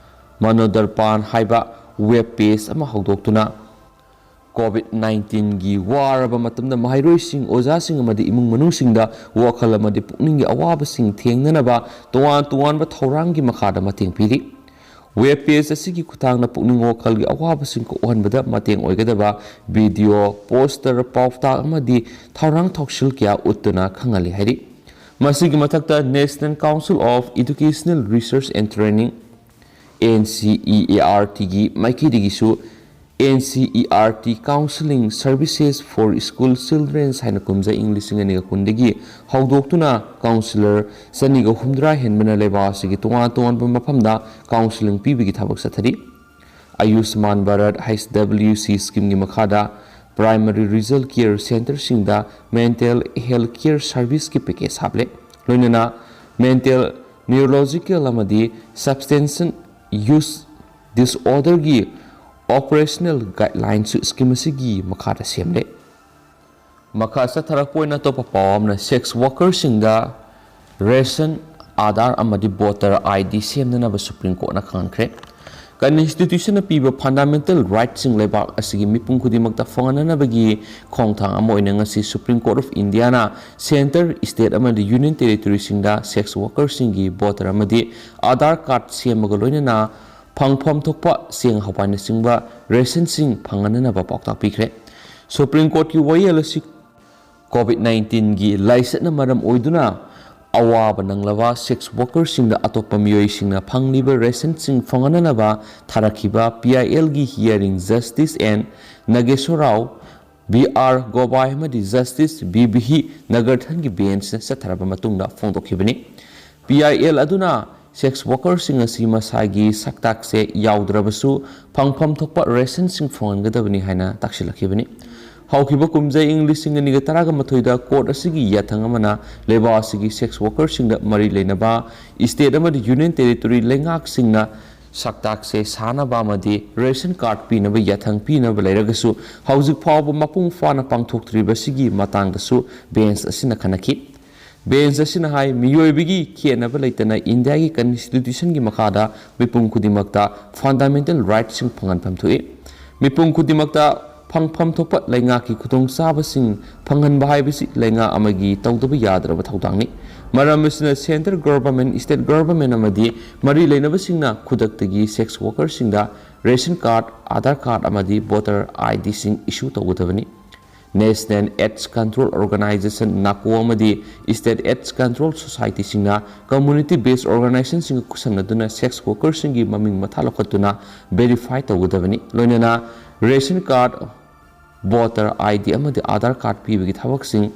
ꯃꯅꯣꯗꯔꯄꯥꯟ ꯍꯥꯏꯕ web page ꯑꯃ ꯍꯧꯗꯣꯛꯇꯨꯅ COVID nineteenꯒꯤ ꯋꯥꯔꯕ ꯃꯇꯝꯗ ꯃꯍꯩꯔꯣꯏꯁꯤꯡ, ꯑꯣꯖꯥꯁꯤꯡ ꯑꯃꯗꯤ ꯏꯃꯨꯡ ꯃꯅꯨꯡꯁꯤꯡꯗ ꯋꯥꯈꯜ ꯑꯃꯗꯤ ꯄꯨꯛꯅꯤꯡꯒꯤ ꯑꯋꯥꯕꯁꯤꯡ ꯊꯦꯡꯅꯅꯕ ꯇꯣꯉꯥꯟ ꯇꯣꯉꯥꯟꯕ ꯊꯧꯔꯥꯡꯒꯤ ꯃꯈꯥꯗ ꯃꯇꯦꯡ ꯄꯤꯔꯤ꯫ Web page ꯑꯁꯤꯒꯤ ꯈꯨꯠꯊꯥꯡꯗ ꯄꯨꯛꯅꯤꯡ ꯋꯥꯈꯜꯒꯤ ꯑꯋꯥꯕꯁꯤꯡ ꯀꯣꯛꯍꯟꯕꯗ ꯃꯇꯦꯡ ꯑꯣꯏꯒꯗꯕ video, poster, ꯄꯥꯎꯇꯥꯛ ꯑꯃꯗꯤ ꯊꯧꯔꯥꯡ ꯊꯧꯁꯤꯜ ꯀꯌꯥ ꯎꯠꯇꯨꯅ ꯈꯪꯍꯜꯂꯤ ꯍꯥꯏꯔꯤ꯫ ꯃꯁꯤꯒꯤ ꯃꯊꯛꯇ National Council of Educational Research and Training, NCERTꯒꯤ ꯃꯥꯏꯀꯩꯗꯒꯤꯁꯨ NCERT Counselling Services for School Children ꯍꯥꯏꯅ ꯀꯨꯝꯖꯥ ꯏꯪ ꯂꯤꯁꯤꯡ ꯑꯅꯤꯒ ꯀꯨꯟꯗꯒꯤ ꯍꯧꯗꯣꯛꯇꯨꯅ counsellor ꯆꯅꯤꯒ ꯍꯨꯝꯗ꯭ꯔꯥ ꯍꯦꯟꯕꯅ ꯂꯩꯕꯥꯛ ꯑꯁꯤꯒꯤ ꯇꯣꯉꯥꯟ ꯇꯣꯉꯥꯟꯕ ꯃꯐꯝꯗ counselling ꯄꯤꯕꯒꯤ ꯊꯕꯛ ꯆꯠꯊꯔꯤ꯫ ꯑꯌꯨꯁꯃꯥꯟ ꯚꯥꯔꯠ, HWC schemeꯒꯤ ꯃꯈꯥꯗ primary result care centreꯁꯤꯡꯗ mental health care serviceꯀꯤ package ꯍꯥꯞꯂꯦ꯫ ꯂꯣꯏꯅꯅ mental, neurological ꯑꯃꯗꯤ substance use disorderꯒꯤ operational guidelineꯁꯨ scheme ꯑꯁꯤꯒꯤ ꯃꯈꯥꯗ ꯁꯦꯝꯂꯦ꯫ ꯃꯈꯥ ꯆꯠꯊꯔꯛꯄ ꯑꯣꯏꯅ ꯑꯇꯣꯞꯄ ꯄꯥꯎ ꯑꯃꯅ sex workerꯁꯤꯡꯗ ration, Aadhaar ꯑꯃꯗꯤ voter ID ꯁꯦꯝꯅꯅꯕ Supreme Courtꯅ ꯈꯪꯍꯟꯈ꯭ꯔꯦ꯫ Constitutionꯅ ꯄꯤꯕ fundamental rightꯁꯤꯡ ꯂꯩꯕꯥꯛ ꯑꯁꯤꯒꯤ ꯃꯤꯄꯨꯝ ꯈꯨꯗꯤꯡꯃꯛꯇ ꯐꯪꯍꯟꯅꯅꯕꯒꯤ ꯈꯣꯡꯊꯥꯡ ꯑꯃ ꯑꯣꯏꯅ ꯉꯁꯤ Supreme Court of Indiaꯅ centre, state ꯑꯃꯗꯤ union territoryꯁꯤꯡꯗ sex workerꯁꯤꯡꯒꯤ voter ꯑꯃꯗꯤ Aadhaar card ꯁꯦꯝꯕꯒ ꯂꯣꯏꯅꯅ ꯐꯪꯐꯝ ꯊꯣꯛꯄ ꯆꯦꯡ ꯍꯋꯥꯏꯅꯆꯤꯡꯕ rationꯁꯤꯡ ꯐꯪꯍꯟꯅꯅꯕ ꯄꯥꯎꯇꯥꯛ ꯄꯤꯈ꯭ꯔꯦ꯫ Supreme Courtꯀꯤ ꯋꯥꯌꯦꯜ ꯑꯁꯤ COVID nineteenꯒꯤ ꯂꯥꯏꯆꯠꯅ ꯃꯔꯝ ꯑꯣꯏꯗꯨꯅ ꯑꯋꯥꯕ ꯅꯪꯂꯕ sex workerꯁꯤꯡꯗ ꯑꯇꯣꯞꯄ ꯃꯤꯑꯣꯏꯁꯤꯡꯅ ꯐꯪꯂꯤꯕ rationꯁꯤꯡ ꯐꯪꯍꯟꯅꯅꯕ ꯊꯥꯔꯛꯈꯤꯕ PILꯒꯤ hearing Justice N Nageswar Rao, BR Gavai ꯑꯃꯗꯤ Justice VBH Nagarthanꯒꯤ benchꯅ ꯆꯠꯊꯔꯕ ꯃꯇꯨꯡꯗ ꯐꯣꯡꯗꯣꯛꯈꯤꯕꯅꯤ꯫ PIL ꯑꯗꯨꯅ ꯁꯦꯛꯁ ꯋꯥꯔꯀꯔꯁꯤꯡ ꯑꯁꯤ ꯃꯁꯥꯒꯤ ꯁꯛꯇꯥꯛꯁꯦ ꯌꯥꯎꯗ꯭ꯔꯕꯁꯨ ꯐꯪꯐꯝ ꯊꯣꯛꯄ ꯔꯦꯁꯟꯁꯤꯡ ꯐꯪꯍꯟꯒꯗꯕꯅꯤ ꯍꯥꯏꯅ ꯇꯥꯛꯁꯤꯜꯂꯛꯈꯤꯕꯅꯤ꯫ ꯍꯧꯈꯤꯕ ꯀꯨꯝꯖꯥ ꯏꯪ ꯂꯤꯁꯤꯡ ꯑꯅꯤꯒ ꯇꯔꯥꯒ ꯃꯥꯊꯣꯏꯗ ꯀꯣꯔꯠ ꯑꯁꯤꯒꯤ ꯌꯥꯊꯪ ꯑꯃꯅ ꯂꯩꯕꯥꯛ ꯑꯁꯤꯒꯤ ꯁꯦꯛꯁ ꯋꯥꯔꯀꯔꯁꯤꯡꯗ ꯃꯔꯤ ꯂꯩꯅꯕ ꯁ꯭ꯇꯦꯠ ꯑꯃꯗꯤ ꯌꯨꯅꯤꯌꯟ ꯇꯦꯔꯤꯇꯣꯔꯤ ꯂꯩꯉꯥꯛꯁꯤꯡꯅ ꯁꯛꯇꯥꯛꯁꯦ ꯁꯥꯅꯕ ꯑꯃꯗꯤ ꯔꯦꯁꯟ ꯀꯥꯔꯗ ꯄꯤꯅꯕ ꯌꯥꯊꯪ ꯄꯤꯅꯕ ꯂꯩꯔꯒꯁꯨ ꯍꯧꯖꯤꯛ ꯐꯥꯎꯕ ꯃꯄꯨꯡ ꯐꯥꯅ ꯄꯥꯡꯊꯣꯛꯇ꯭ꯔꯤꯕꯁꯤꯒꯤ ꯃꯇꯥꯡꯗꯁꯨ ꯕꯦꯟꯆ ꯑꯁꯤꯅ ꯈꯟꯅꯈꯤ꯫ ꯕꯦꯟꯆ ꯑꯁꯤꯅ ꯍꯥꯏ, ꯃꯤꯑꯣꯏꯕꯒꯤ ꯈꯦꯠꯅꯕ ꯂꯩꯇꯅ ꯏꯟꯗꯤꯌꯥꯒꯤ ꯀꯟꯁꯇꯤꯇ꯭ꯌꯨꯁꯟꯒꯤ ꯃꯈꯥꯗ ꯃꯤꯄꯨꯝ ꯈꯨꯗꯤꯡꯃꯛꯇ ꯐꯟꯗꯥꯃꯦꯟꯇꯦꯜ ꯔꯥꯏꯠꯁꯤꯡ ꯐꯪꯍꯟꯐꯝ ꯊꯣꯛꯏ꯫ ꯃꯤꯄꯨꯝ ꯈꯨꯗꯤꯡꯃꯛꯇ ꯐꯪꯐꯝ ꯊꯣꯛꯄ ꯂꯩꯉꯥꯛꯀꯤ ꯈꯨꯗꯣꯡꯆꯥꯕꯁꯤꯡ ꯐꯪꯍꯟꯕ ꯍꯥꯏꯕꯁꯤ ꯂꯩꯉꯥꯛ ꯑꯃꯒꯤ ꯇꯧꯗꯕ ꯌꯥꯗ꯭ꯔꯕ ꯊꯧꯗꯥꯡꯅꯤ꯫ ꯃꯔꯝ ꯑꯁꯤꯅ ꯁꯦꯟꯇ꯭ꯔꯦꯜ ꯒꯚꯔꯟꯃꯦꯟꯠ, ꯁ꯭ꯇꯦꯠ ꯒꯚꯔꯟꯃꯦꯟꯠ ꯑꯃꯗꯤ ꯃꯔꯤ ꯂꯩꯅꯕꯁꯤꯡꯅ ꯈꯨꯗꯛꯇꯒꯤ ꯁꯦꯛꯁ ꯋꯥꯔꯀꯔꯁꯤꯡꯗ ꯔꯦꯁꯟ ꯀꯥꯔꯗ, ꯑꯥꯙꯥꯔ ꯀꯥꯔꯗ ꯑꯃꯗꯤ ꯚꯣꯇꯔ ꯑꯥꯏ ꯗꯤꯁꯤꯡ ꯏꯁꯨ ꯇꯧꯒꯗꯕꯅꯤ꯫ National AIDS control organisation, NACO, ꯑꯃꯗꯤ ꯁ꯭ꯇꯦꯠ ꯑꯦꯗꯁ ꯀꯟꯇ꯭ꯔꯣꯜ ꯁꯣꯁꯥꯏꯇꯤꯁꯤꯡꯅ ꯀꯝꯃ꯭ꯌꯨꯅꯤꯇꯤ ꯕꯦꯁ ꯑꯣꯔꯒꯅꯥꯏꯖꯦꯁꯟꯁꯤꯡꯒ ꯈꯨꯠꯁꯝꯅꯗꯨꯅ ꯁꯦꯛꯁ ꯋꯥꯔꯀꯔꯁꯤꯡꯒꯤ ꯃꯃꯤꯡ ꯃꯊꯥ ꯂꯧꯈꯠꯇꯨꯅ ꯚꯦꯔꯤꯐꯥꯏ ꯇꯧꯒꯗꯕꯅꯤ꯫ ꯂꯣꯏꯅꯅ ration card, voter I D ꯑꯃꯗꯤ ꯑꯥꯙꯥꯔ ꯀꯥꯔꯗ ꯄꯤꯕꯒꯤ ꯊꯕꯛꯁꯤꯡ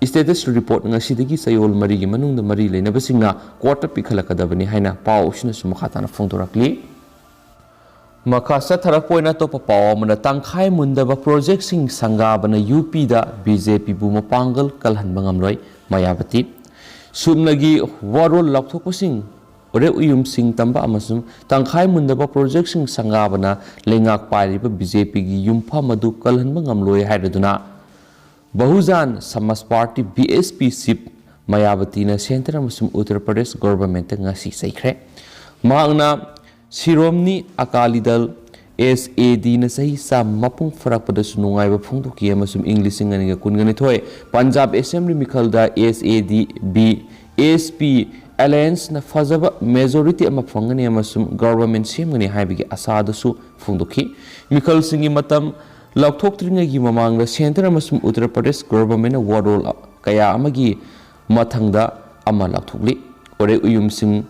ꯁ꯭ꯇꯦꯇꯁ ꯔꯤꯄꯣꯔꯠ ꯉꯁꯤꯗꯒꯤ ꯆꯌꯣꯜ ꯃꯔꯤꯒꯤ ꯃꯅꯨꯡꯗ ꯃꯔꯤ ꯂꯩꯅꯕꯁꯤꯡꯅ ꯀꯣꯔꯠꯇ ꯄꯤꯈꯠꯂꯛꯀꯗꯕꯅꯤ ꯍꯥꯏꯅ ꯄꯥꯎ ꯑꯁꯤꯅꯁꯨ ꯃꯈꯥ ꯇꯥꯅ ꯐꯣꯡꯗꯣꯔꯛꯂꯤ꯫ ꯃꯈꯥ ꯆꯠꯊꯔꯛꯄ ꯑꯣꯏꯅ ꯑꯇꯣꯞꯄ ꯄꯥꯎ ꯑꯃꯅ, ꯇꯪꯈꯥꯏ ꯃꯨꯟꯗꯕ ꯄ꯭ꯔꯣꯖꯦꯛꯁꯤꯡ ꯁꯪꯒꯥꯕꯅ ꯌꯨ ꯄꯤꯗ ꯕꯤ ꯖꯦ ꯄꯤꯕꯨ ꯃꯄꯥꯡꯒꯜ ꯀꯜꯍꯟꯕ ꯉꯝꯂꯣꯏ, ꯃꯌꯥꯕꯇꯤ꯫ ꯁꯨꯞꯅꯒꯤ ꯋꯥꯔꯣꯜ ꯂꯥꯎꯊꯣꯛꯄꯁꯤꯡ, ꯎꯔꯦꯞ ꯎꯌꯨꯝꯁꯤꯡ ꯇꯝꯕ ꯑꯃꯁꯨꯡ ꯇꯪꯈꯥꯏ ꯃꯨꯟꯗꯕ ꯄ꯭ꯔꯣꯖꯦꯛꯁꯤꯡ ꯁꯪꯒꯥꯕꯅ ꯂꯩꯉꯥꯛ ꯄꯥꯏꯔꯤꯕ ꯕꯤ ꯖꯦ ꯄꯤꯒꯤ ꯌꯨꯝꯐꯝ ꯑꯗꯨ ꯀꯜꯍꯟꯕ ꯉꯝꯂꯣꯏ ꯍꯥꯏꯔꯗꯨꯅ Bahujan Samaj party, B S P, chief ꯃꯌꯥꯕꯇꯤꯅ ꯁꯦꯟꯇꯔ ꯑꯃꯁꯨꯡ ꯎꯠꯇꯔ ꯄ꯭ꯔꯗꯦꯁ ꯒꯣꯚꯔꯟꯃꯦꯟꯠꯇ ꯉꯁꯤ ꯆꯩꯈ꯭ꯔꯦ꯫ ꯃꯍꯥꯛꯅ ꯁꯤꯔꯣꯝꯅꯤ ꯑꯀꯥꯂꯤ ꯗꯜ, ꯑꯦꯁ ꯑꯦ ꯗꯤꯅ ꯆꯍꯤ ꯆꯥꯝꯃ ꯃꯄꯨꯡ ꯐꯥꯔꯛꯄꯗꯁꯨ ꯅꯨꯡꯉꯥꯏꯕ ꯐꯣꯡꯗꯣꯛꯈꯤ ꯑꯃꯁꯨꯡ ꯏꯪ ꯂꯤꯁꯤꯡ ꯑꯅꯤꯒ ꯀꯨꯟꯒ ꯅꯤꯊꯣꯏ ꯄꯟꯖꯥꯕ ꯑꯦꯁꯦꯝꯕ꯭ꯂꯤ ꯃꯤꯈꯜꯗ ꯑꯦꯁ ꯑꯦ ꯗꯤ ꯕꯤ ꯑꯦꯁ ꯄꯤ ꯑꯦꯂꯥꯌꯟꯁꯅ ꯐꯖꯕ ꯃꯦꯖꯣꯔꯤꯇꯤ ꯑꯃ ꯐꯪꯒꯅꯤ ꯑꯃꯁꯨꯡ ꯒꯣꯚꯔꯟꯃꯦꯟꯠ ꯁꯦꯝꯒꯅꯤ ꯍꯥꯏꯕꯒꯤ ꯑꯁꯥꯗꯨꯁꯨ ꯐꯣꯡꯗꯣꯛꯈꯤ꯫ ꯃꯤꯈꯜꯁꯤꯡꯒꯤ ꯃꯇꯝ ꯂꯥꯎꯊꯣꯛꯇ꯭ꯔꯤꯉꯩꯒꯤ ꯃꯃꯥꯡꯗ ꯁꯦꯟꯇꯔ ꯑꯃꯁꯨꯡ ꯎꯠꯇꯔ ꯄ꯭ꯔꯗꯦꯁ ꯒꯣꯚꯔꯟꯃꯦꯟꯠꯅ ꯋꯥꯔꯣꯜ ꯀꯌꯥ ꯑꯃꯒꯤ ꯃꯊꯪꯗ ꯑꯃ ꯂꯥꯎꯊꯣꯛꯂꯤ꯫ ꯎꯔꯦꯞ ꯎꯌꯨꯝꯁꯤꯡ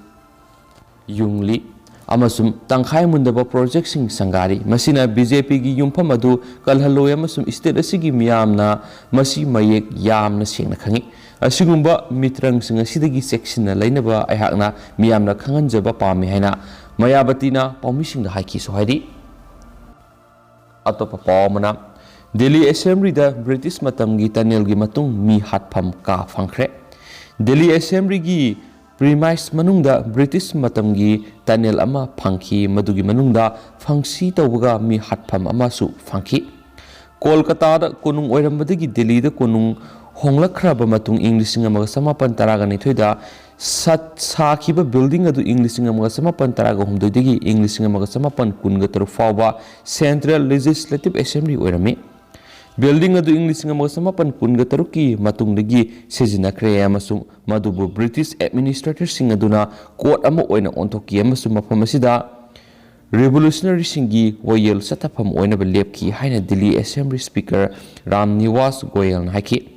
ꯌꯨꯡꯂꯤ꯫ ꯑꯃꯁꯨꯡ ꯇꯪꯈꯥꯏ ꯃꯨꯟꯗꯕ ꯄ꯭ꯔꯣꯖꯦꯛꯁꯤꯡ ꯁꯪꯒꯥꯔꯤ꯫ ꯃꯁꯤꯅ ꯕꯤ ꯖꯦ ꯄꯤꯒꯤ ꯌꯨꯝꯐꯝ ꯑꯗꯨ ꯀꯜꯍꯜꯂꯣꯏ ꯑꯃꯁꯨꯡ ꯁ꯭ꯇꯦꯠ ꯑꯁꯤꯒꯤ ꯃꯤꯌꯥꯝꯅ ꯃꯁꯤ ꯃꯌꯦꯛ ꯌꯥꯝꯅ ꯁꯦꯡꯅ ꯈꯪꯏ꯫ ꯑꯁꯤꯒꯨꯝꯕ ꯃꯤꯇ꯭ꯔꯪꯁꯤꯡ ꯑꯁꯤꯗꯒꯤ ꯆꯦꯛꯁꯤꯟꯅ ꯂꯩꯅꯕ ꯑꯩꯍꯥꯛꯅ ꯃꯤꯌꯥꯝꯅ ꯈꯪꯍꯟꯖꯕ ꯄꯥꯝꯃꯤ ꯍꯥꯏꯅ ꯃꯌꯥꯕꯇꯤꯅ ꯄꯥꯎꯃꯤꯁꯤꯡꯗ ꯍꯥꯏꯈꯤꯁꯨ ꯍꯥꯏꯔꯤ꯫ ꯑꯇꯣꯞꯄ ꯄꯥꯎ ꯑꯃꯅ, ꯗꯦꯜꯂꯤ ꯑꯦꯁꯦꯝꯕ꯭ꯂꯤꯗ ꯕ꯭ꯔꯤꯇꯤꯁ ꯃꯇꯝꯒꯤ ꯇꯅꯦꯜꯒꯤ ꯃꯇꯨꯡ ꯃꯤ ꯍꯥꯠꯐꯝ ꯀꯥ ꯐꯪꯈ꯭ꯔꯦ꯫ ꯗꯦꯜꯂꯤ ꯑꯦꯁꯦꯝꯕ꯭ꯂꯤꯒꯤ ꯄ꯭ꯔꯤꯃꯥꯏꯁ ꯃꯅꯨꯡꯗ ꯕ꯭ꯔꯤꯇꯤꯁ ꯃꯇꯝꯒꯤ ꯇꯅꯦꯜ ꯑꯃ ꯐꯪꯈꯤ, ꯃꯗꯨꯒꯤ ꯃꯅꯨꯡꯗ ꯐꯪꯁꯤ ꯇꯧꯕꯒ ꯃꯤ ꯍꯥꯠꯐꯝ ꯑꯃꯁꯨ ꯐꯪꯈꯤ꯫ ꯀꯣꯜꯀꯇꯥꯗ ꯀꯣꯅꯨꯡ ꯑꯣꯏꯔꯝꯕꯗꯒꯤ ꯗꯦꯜꯂꯤꯗ ꯀꯣꯅꯨꯡ ꯍꯣꯡꯂꯛꯈ꯭ꯔꯕ ꯃꯇꯨꯡ, ꯏꯪ ꯂꯤꯁꯤꯡ ꯑꯃꯒ ꯆꯃꯥꯄꯟ ꯇꯔꯥꯒ ꯅꯤꯊꯣꯏꯗ ꯁꯠ-, ꯁꯥꯈꯤꯕ ꯕꯤꯜꯗꯤꯡ ꯑꯗꯨ ꯏꯪ ꯂꯤꯁꯤꯡ ꯑꯃꯒ ꯆꯃꯥꯄꯟ ꯇꯔꯥꯒ ꯍꯨꯝꯗꯣꯏꯗꯒꯤ ꯏꯪ ꯂꯤꯁꯤꯡ ꯑꯃꯒ ꯆꯃꯥꯄꯟ ꯀꯨꯟꯒ ꯇꯔꯨꯛ ꯐꯥꯎꯕ ꯁꯦꯟꯇ꯭ꯔꯦꯜ ꯂꯦꯖꯤꯁꯂꯦꯇꯤꯚ ꯑꯦꯁꯦꯝꯕ꯭ꯂꯤ ꯑꯣꯏꯔꯝꯃꯤ꯫ ꯕꯤꯜꯗꯤꯡ ꯑꯗꯨ ꯏꯪ ꯂꯤꯁꯤꯡ ꯑꯃꯒ ꯆꯃꯥꯄꯟ ꯀꯨꯟꯒ ꯇꯔꯨꯛꯀꯤ ꯃꯇꯨꯡꯗꯒꯤ ꯁꯤꯖꯤꯟꯅꯈ꯭ꯔꯦ ꯑꯃꯁꯨꯡ ꯃꯗꯨꯕꯨ ꯕ꯭ꯔꯤꯇꯤꯁ ꯑꯦꯗꯃꯤꯅꯤꯁꯇ꯭ꯔꯦꯇꯔꯁꯤꯡ ꯑꯗꯨꯅ ꯀꯣꯔꯠ ꯑꯃ ꯑꯣꯏꯅ ꯑꯣꯟꯊꯣꯛꯈꯤ ꯑꯃꯁꯨꯡ ꯃꯐꯝ ꯑꯁꯤꯗ ꯔꯤꯚꯣꯂꯨꯁꯅꯔꯤꯁꯤꯡꯒꯤ ꯋꯥꯌꯦꯜ ꯆꯠꯊꯐꯝ ꯑꯣꯏꯅꯕ ꯂꯦꯞꯈꯤ ꯍꯥꯏꯅ ꯗꯤꯜꯂꯤ ꯑꯦꯁꯦꯝꯕ꯭ꯂꯤ ꯁ꯭ꯄꯤꯀꯔ ꯔꯥꯝ ꯅꯤꯋꯥꯁ ꯒꯣꯌꯦꯜꯅ ꯍꯥꯏꯈꯤ꯫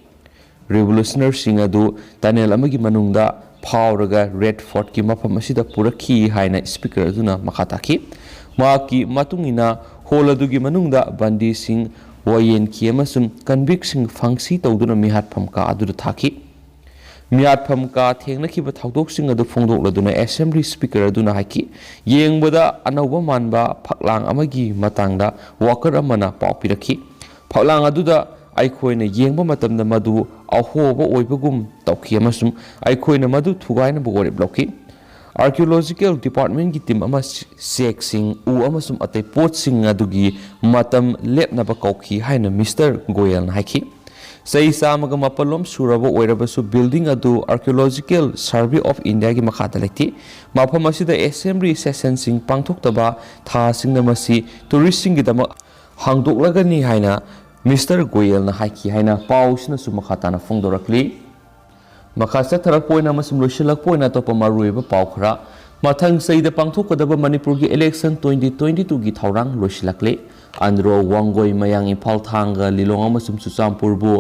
ꯔꯤꯚꯣꯂꯨꯁꯅꯔꯁꯤꯡ ꯑꯗꯨ ꯇꯅꯦꯜ ꯑꯃꯒꯤ ꯃꯅꯨꯡꯗ ꯐꯥꯎꯔꯒ ꯔꯦꯗ ꯐꯣꯔꯠꯀꯤ ꯃꯐꯝ ꯑꯁꯤꯗ ꯄꯨꯔꯛꯈꯤ ꯍꯥꯏꯅ ꯁ꯭ꯄꯤꯀꯔ ꯑꯗꯨꯅ ꯃꯈꯥ ꯇꯥꯈꯤ꯫ ꯃꯍꯥꯛꯀꯤ ꯃꯇꯨꯡ ꯏꯟꯅ, ꯍꯣꯜ ꯑꯗꯨꯒꯤ ꯃꯅꯨꯡꯗ ꯕꯟꯗꯤꯁꯤꯡ ꯋꯥꯌꯦꯟꯈꯤ ꯑꯃꯁꯨꯡ ꯀꯟꯚꯤꯛꯁꯤꯡ ꯐꯪꯁꯤ ꯇꯧꯗꯨꯅ ꯃꯤꯍꯥꯠꯐꯝ ꯀꯥ ꯑꯗꯨꯗ ꯊꯥꯈꯤ꯫ ꯃꯤꯍꯥꯠꯐꯝ ꯀꯥ ꯊꯦꯡꯅꯈꯤꯕ ꯊꯧꯗꯣꯛꯁꯤꯡ ꯑꯗꯨ ꯐꯣꯡꯗꯣꯛꯂꯗꯨꯅ ꯑꯦꯁꯦꯝꯕ꯭ꯂꯤ ꯁ꯭ꯄꯤꯀꯔ ꯑꯗꯨꯅ ꯍꯥꯏꯈꯤ, "ꯌꯦꯡꯕꯗ ꯑꯅꯧꯕ ꯃꯥꯟꯕ ꯐꯛꯂꯥꯡ ꯑꯃꯒꯤ ꯃꯇꯥꯡꯗ ꯋꯥꯀꯔ ꯑꯃꯅ ꯄꯥꯎ ꯄꯤꯔꯛꯈꯤ꯫ ꯐꯛꯂꯥꯡ ꯑꯗꯨꯗ ꯑꯩꯈꯣꯏꯅ ꯌꯦꯡꯕ ꯃꯇꯝꯗ ꯃꯗꯨ ꯑꯍꯣꯕ ꯑꯣꯏꯕꯒꯨꯝ ꯇꯧꯈꯤ ꯑꯃꯁꯨꯡ ꯑꯩꯈꯣꯏꯅ ꯃꯗꯨ ꯊꯨꯒꯥꯏꯅꯕ ꯋꯥꯔꯦꯞ ꯂꯧꯈꯤ꯫ ꯑꯥꯔꯀꯤꯑꯣꯂꯣꯖꯤꯀꯦꯜ ꯗꯤꯄꯥꯔꯠꯃꯦꯟꯒꯤ ꯇꯤꯝ ꯑꯃ ꯆꯦꯛꯁꯤꯡ, ꯎ ꯑꯃꯁꯨꯡ ꯑꯇꯩ ꯄꯣꯠꯁꯤꯡ ꯑꯗꯨꯒꯤ ꯃꯇꯝ ꯂꯦꯞꯅꯕ ꯀꯧꯈꯤ" ꯍꯥꯏꯅ ꯃꯤꯁꯇꯔ ꯒꯣꯌꯦꯜꯅ ꯍꯥꯏꯈꯤ꯫ ꯆꯍꯤ ꯆꯥꯝꯃꯒ ꯃꯥꯄꯜ ꯂꯣꯝ ꯁꯨꯔꯕ ꯑꯣꯏꯔꯕꯁꯨ, ꯕꯤꯜꯗꯤꯡ ꯑꯗꯨ ꯑꯥꯔꯀꯤꯑꯣꯂꯣꯖꯤꯀꯦꯜ ꯁꯔꯚꯦ ꯑꯣꯐ ꯏꯟꯗꯤꯌꯥꯒꯤ ꯃꯈꯥꯗ ꯂꯩꯇꯦ꯫ ꯃꯐꯝ ꯑꯁꯤꯗ ꯑꯦꯁꯦꯝꯕ꯭ꯂꯤ ꯁꯦꯁꯟꯁꯤꯡ ꯄꯥꯡꯊꯣꯛꯇꯕ ꯊꯥꯁꯤꯡꯗ ꯃꯁꯤ ꯇꯨꯔꯤꯁꯁꯤꯡꯒꯤꯗꯃꯛ ꯍꯥꯡꯗꯣꯛꯂꯒꯅꯤ ꯍꯥꯏꯅ ꯃꯤꯁꯇꯔ ꯒꯣꯌꯦꯜꯅ ꯍꯥꯏꯈꯤ ꯍꯥꯏꯅ ꯄꯥꯎꯁꯤꯅꯁꯨ ꯃꯈꯥ ꯇꯥꯅ ꯐꯣꯡꯗꯣꯔꯛꯂꯤ꯫ ꯃꯈꯥ ꯆꯠꯊꯔꯛꯄ ꯑꯣꯏꯅ ꯑꯃꯁꯨꯡ ꯂꯣꯏꯁꯤꯜꯂꯛꯄ ꯑꯣꯏꯅ ꯑꯇꯣꯞꯄ ꯃꯔꯨꯑꯣꯏꯕ ꯄꯥꯎ ꯈꯔ꯫ ꯃꯊꯪ ꯆꯍꯤꯗ ꯄꯥꯡꯊꯣꯛꯀꯗꯕ ꯃꯅꯤꯄꯨꯔꯒꯤ ꯏꯂꯦꯛꯁꯟ twenty twenty-twoꯒꯤ ꯊꯧꯔꯥꯡ ꯂꯣꯏꯁꯤꯜꯂꯛꯂꯦ꯫ ꯑꯟꯗ꯭ꯔꯣ ꯋꯥꯡꯒꯣꯏ ꯃꯌꯥꯡ ꯏꯝꯐꯥꯜ ꯊꯥꯡꯒ ꯂꯤꯂꯣꯡ ꯑꯃꯁꯨꯡ ꯆꯨꯔꯆꯥꯟꯄꯨꯔꯕꯨ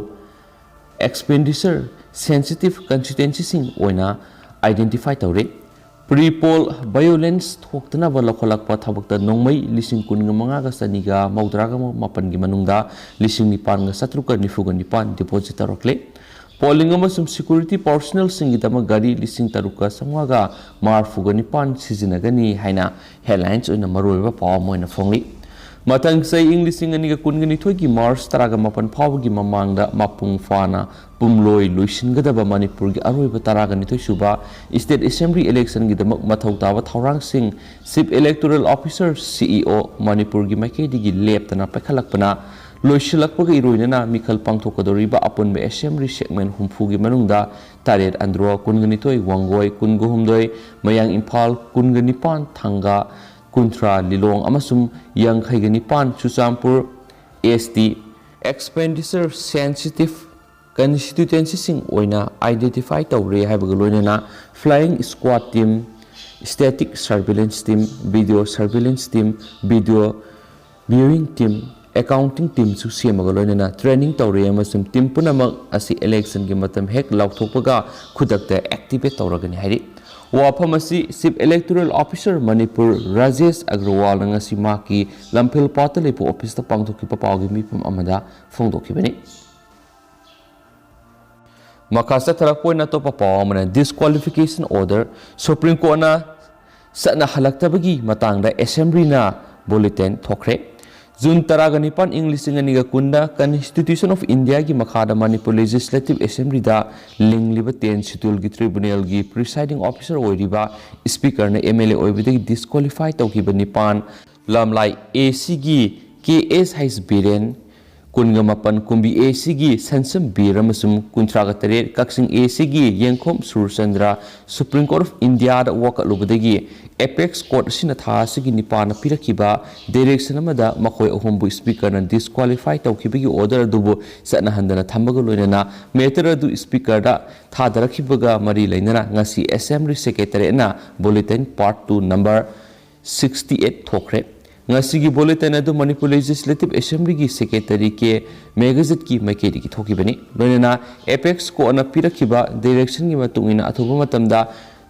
expenditure sensitive constituencyꯁꯤꯡ ꯑꯣꯏꯅ identify ꯇꯧꯔꯦ꯫ Pre-poll violence ꯊꯣꯛꯇꯅꯕ ꯂꯧꯈꯠꯂꯛꯄ ꯊꯕꯛꯇ ꯅꯣꯡꯃꯩ ꯂꯤꯁꯤꯡ ꯀꯨꯟꯒ ꯃꯉꯥꯒ ꯆꯅꯤꯒ ꯃꯧꯗ꯭ꯔꯥꯒ ꯃꯥꯄꯟꯒꯤ ꯃꯅꯨꯡꯗ ꯂꯤꯁꯤꯡ ꯅꯤꯄꯥꯟꯒ ꯆꯥꯇ꯭ꯔꯨꯛꯀ ꯅꯤꯐꯨꯒ ꯅꯤꯄꯥꯟ deposit ꯇꯧꯔꯛꯂꯦ꯫ Polling ꯑꯃꯁꯨꯡ security personnelꯁꯤꯡꯒꯤꯗꯃꯛ ꯒꯥꯔꯤ ꯂꯤꯁꯤꯡ ꯇꯔꯨꯛꯀ ꯆꯥꯝꯃꯉꯥꯒ ꯃꯔꯤꯐꯨꯒ ꯅꯤꯄꯥꯟ ꯁꯤꯖꯤꯟꯅꯒꯅꯤ ꯍꯥꯏꯅ headlines ꯑꯣꯏꯅ ꯃꯔꯨꯑꯣꯏꯕ ꯄꯥꯎ ꯑꯃ ꯑꯣꯏꯅ ꯐꯣꯡꯂꯤ꯫ ꯃꯊꯪ ꯆꯍꯤ ꯏꯪ ꯂꯤꯁꯤꯡ ꯑꯅꯤꯒ ꯀꯨꯟꯒ ꯅꯤꯊꯣꯏꯒꯤ March ꯇꯔꯥꯒ ꯃꯥꯄꯟ ꯐꯥꯎꯕꯒꯤ ꯃꯃꯥꯡꯗ ꯃꯄꯨꯡ ꯐꯥꯅ ꯄꯨꯝꯂꯣꯏ ꯂꯣꯏꯁꯤꯟꯒꯗꯕ ꯃꯅꯤꯄꯨꯔꯒꯤ ꯑꯔꯣꯏꯕ ꯇꯔꯥꯒ ꯅꯤꯊꯣꯏ ꯁꯨꯕ State Assembly electionꯒꯤꯗꯃꯛ ꯃꯊꯧ ꯇꯥꯕ ꯊꯧꯔꯥꯡꯁꯤꯡ Chief Electoral Officer, CEO, ꯃꯅꯤꯄꯨꯔꯒꯤ ꯃꯥꯏꯀꯩꯗꯒꯤ ꯂꯦꯞꯇꯅ ꯄꯥꯏꯈꯠꯂꯛꯄꯅ ꯂꯣꯏꯁꯤꯜꯂꯛꯄꯒ ꯏꯔꯣꯏꯅꯅ ꯃꯤꯈꯜ ꯄꯥꯡꯊꯣꯛꯀꯗꯧꯔꯤꯕ ꯑꯄꯨꯟꯕ Assembly segment ꯍꯨꯝꯐꯨꯒꯤ ꯃꯅꯨꯡꯗ ꯇꯔꯦꯠ ꯑꯟꯗ꯭ꯔꯣ, ꯀꯨꯟꯒ ꯅꯤꯊꯣꯏ ꯋꯥꯡꯒꯣꯏ, ꯀꯨꯟꯒ ꯍꯨꯝꯗꯣꯏ ꯃꯌꯥꯡ ꯏꯝꯐꯥꯜ, ꯀꯨꯟꯒ ꯅꯤꯄꯥꯟ ꯊꯥꯡꯒ, ꯀꯨꯟꯊ꯭ꯔꯥ ꯂꯤꯂꯣꯡ ꯑꯃꯁꯨꯡ ꯌꯥꯡꯈꯩꯒ ꯅꯤꯄꯥꯟ Churachandpur, S T, expenditure sensitive constituencyꯁꯤꯡ ꯑꯣꯏꯅ identify ꯇꯧꯔꯦ ꯍꯥꯏꯕꯒ ꯂꯣꯏꯅꯅ flying squad team, static surveillance team, video surveillance team, video viewing team, accounting teamꯁꯨ ꯁꯦꯝꯃꯒ ꯂꯣꯏꯅꯅ training ꯇꯧꯔꯦ ꯑꯃꯁꯨꯡ team ꯄꯨꯝꯅꯃꯛ ꯑꯁꯤ electionꯒꯤ ꯃꯇꯝ ꯍꯦꯛ ꯂꯥꯎꯊꯣꯛꯄꯒ ꯈꯨꯗꯛꯇ activate ꯇꯧꯔꯒꯅꯤ ꯍꯥꯏꯔꯤ꯫ ꯋꯥꯐꯝ ꯑꯁꯤ Chief Electoral Officer Manipur Rajesh ꯑꯒ꯭ꯔꯋꯥꯜꯅ ꯉꯁꯤ ꯃꯍꯥꯛꯀꯤ ꯂꯝꯐꯦꯜ ꯄꯥꯠꯇ ꯂꯩꯕ officeꯇ ꯄꯥꯡꯊꯣꯛꯈꯤꯕ ꯄꯥꯎꯒꯤ ꯃꯤꯐꯝ ꯑꯃꯗ ꯐꯣꯡꯗꯣꯛꯈꯤꯕꯅꯤ꯫ ꯃꯈꯥ ꯆꯠꯊꯔꯛꯄ ꯑꯣꯏꯅ ꯑꯇꯣꯞꯄ ꯄꯥꯎ ꯑꯃꯅ, disqualification order, Supreme Courtꯅ ꯆꯠꯅꯍꯜꯂꯛꯇꯕꯒꯤ ꯃꯇꯥꯡꯗ Assemblyꯅ bulletin ꯊꯣꯛꯈ꯭ꯔꯦ꯫ June ꯇꯔꯥꯒ ꯅꯤꯄꯥꯟ ꯏꯪ ꯂꯤꯁꯤꯡ ꯑꯅꯤꯒ ꯀꯨꯟꯗ Constitution of Indiaꯒꯤ ꯃꯈꯥꯗ Manipur Legislative Assemblyꯗ ꯂꯤꯡꯂꯤꯕ ten scheduleꯒꯤ tribunalꯒꯤ presiding officer ꯑꯣꯏꯔꯤꯕ Speakerꯅ MLA ꯑꯣꯏꯕꯗꯒꯤ disqualify ꯇꯧꯈꯤꯕ ꯅꯤꯄꯥꯟ, ꯂꯝꯂꯥꯏ ACꯒꯤ K S H ꯕꯤꯔꯦꯟ, ꯀꯨꯟꯒ ꯃꯥꯄꯟ ꯀꯨꯝꯕꯤ ACꯒꯤ ꯁꯟꯁꯝ ꯕꯤꯔ ꯑꯃꯁꯨꯡ ꯀꯨꯟꯊ꯭ꯔꯥꯒ ꯇꯔꯦꯠ ꯀꯛꯆꯤꯡ ACꯒꯤ ꯌꯦꯡꯈꯣꯝ Surchandra Supreme Court of Indiaꯗ ꯋꯥꯀꯠꯂꯨꯕꯗꯒꯤ apex court ꯑꯁꯤꯅ ꯊꯥ ꯑꯁꯤꯒꯤ ꯅꯤꯄꯥꯟꯗ ꯄꯤꯔꯛꯈꯤꯕ direction ꯑꯃꯗ ꯃꯈꯣꯏ ꯑꯍꯨꯝꯕꯨ Speakerꯅ disqualify ꯇꯧꯈꯤꯕꯒꯤ order ꯑꯗꯨꯕꯨ ꯆꯠꯅꯍꯟꯗꯅ ꯊꯝꯕꯒ ꯂꯣꯏꯅꯅ matter ꯑꯗꯨ Speakerꯗ ꯊꯥꯗꯔꯛꯈꯤꯕꯒ ꯃꯔꯤ ꯂꯩꯅꯅ ꯉꯁꯤ Assembly Secretariatꯅ bulletin part two number sixty eight ꯊꯣꯛꯈ꯭ꯔꯦ꯫ ꯉꯁꯤꯒꯤ bulletin ꯑꯗꯨ ꯃꯅꯤꯄꯨꯔ Legislative Assemblyꯒꯤ Secretary K ꯃꯦꯘꯖꯤꯠꯀꯤ ꯃꯥꯏꯀꯩꯗꯒꯤ ꯊꯣꯛꯈꯤꯕꯅꯤ꯫ ꯂꯣꯏꯅꯅ apex courtꯅ ꯄꯤꯔꯛꯈꯤꯕ directionꯒꯤ ꯃꯇꯨꯡ ꯏꯟꯅ ꯑꯊꯨꯕ ꯃꯇꯝꯗ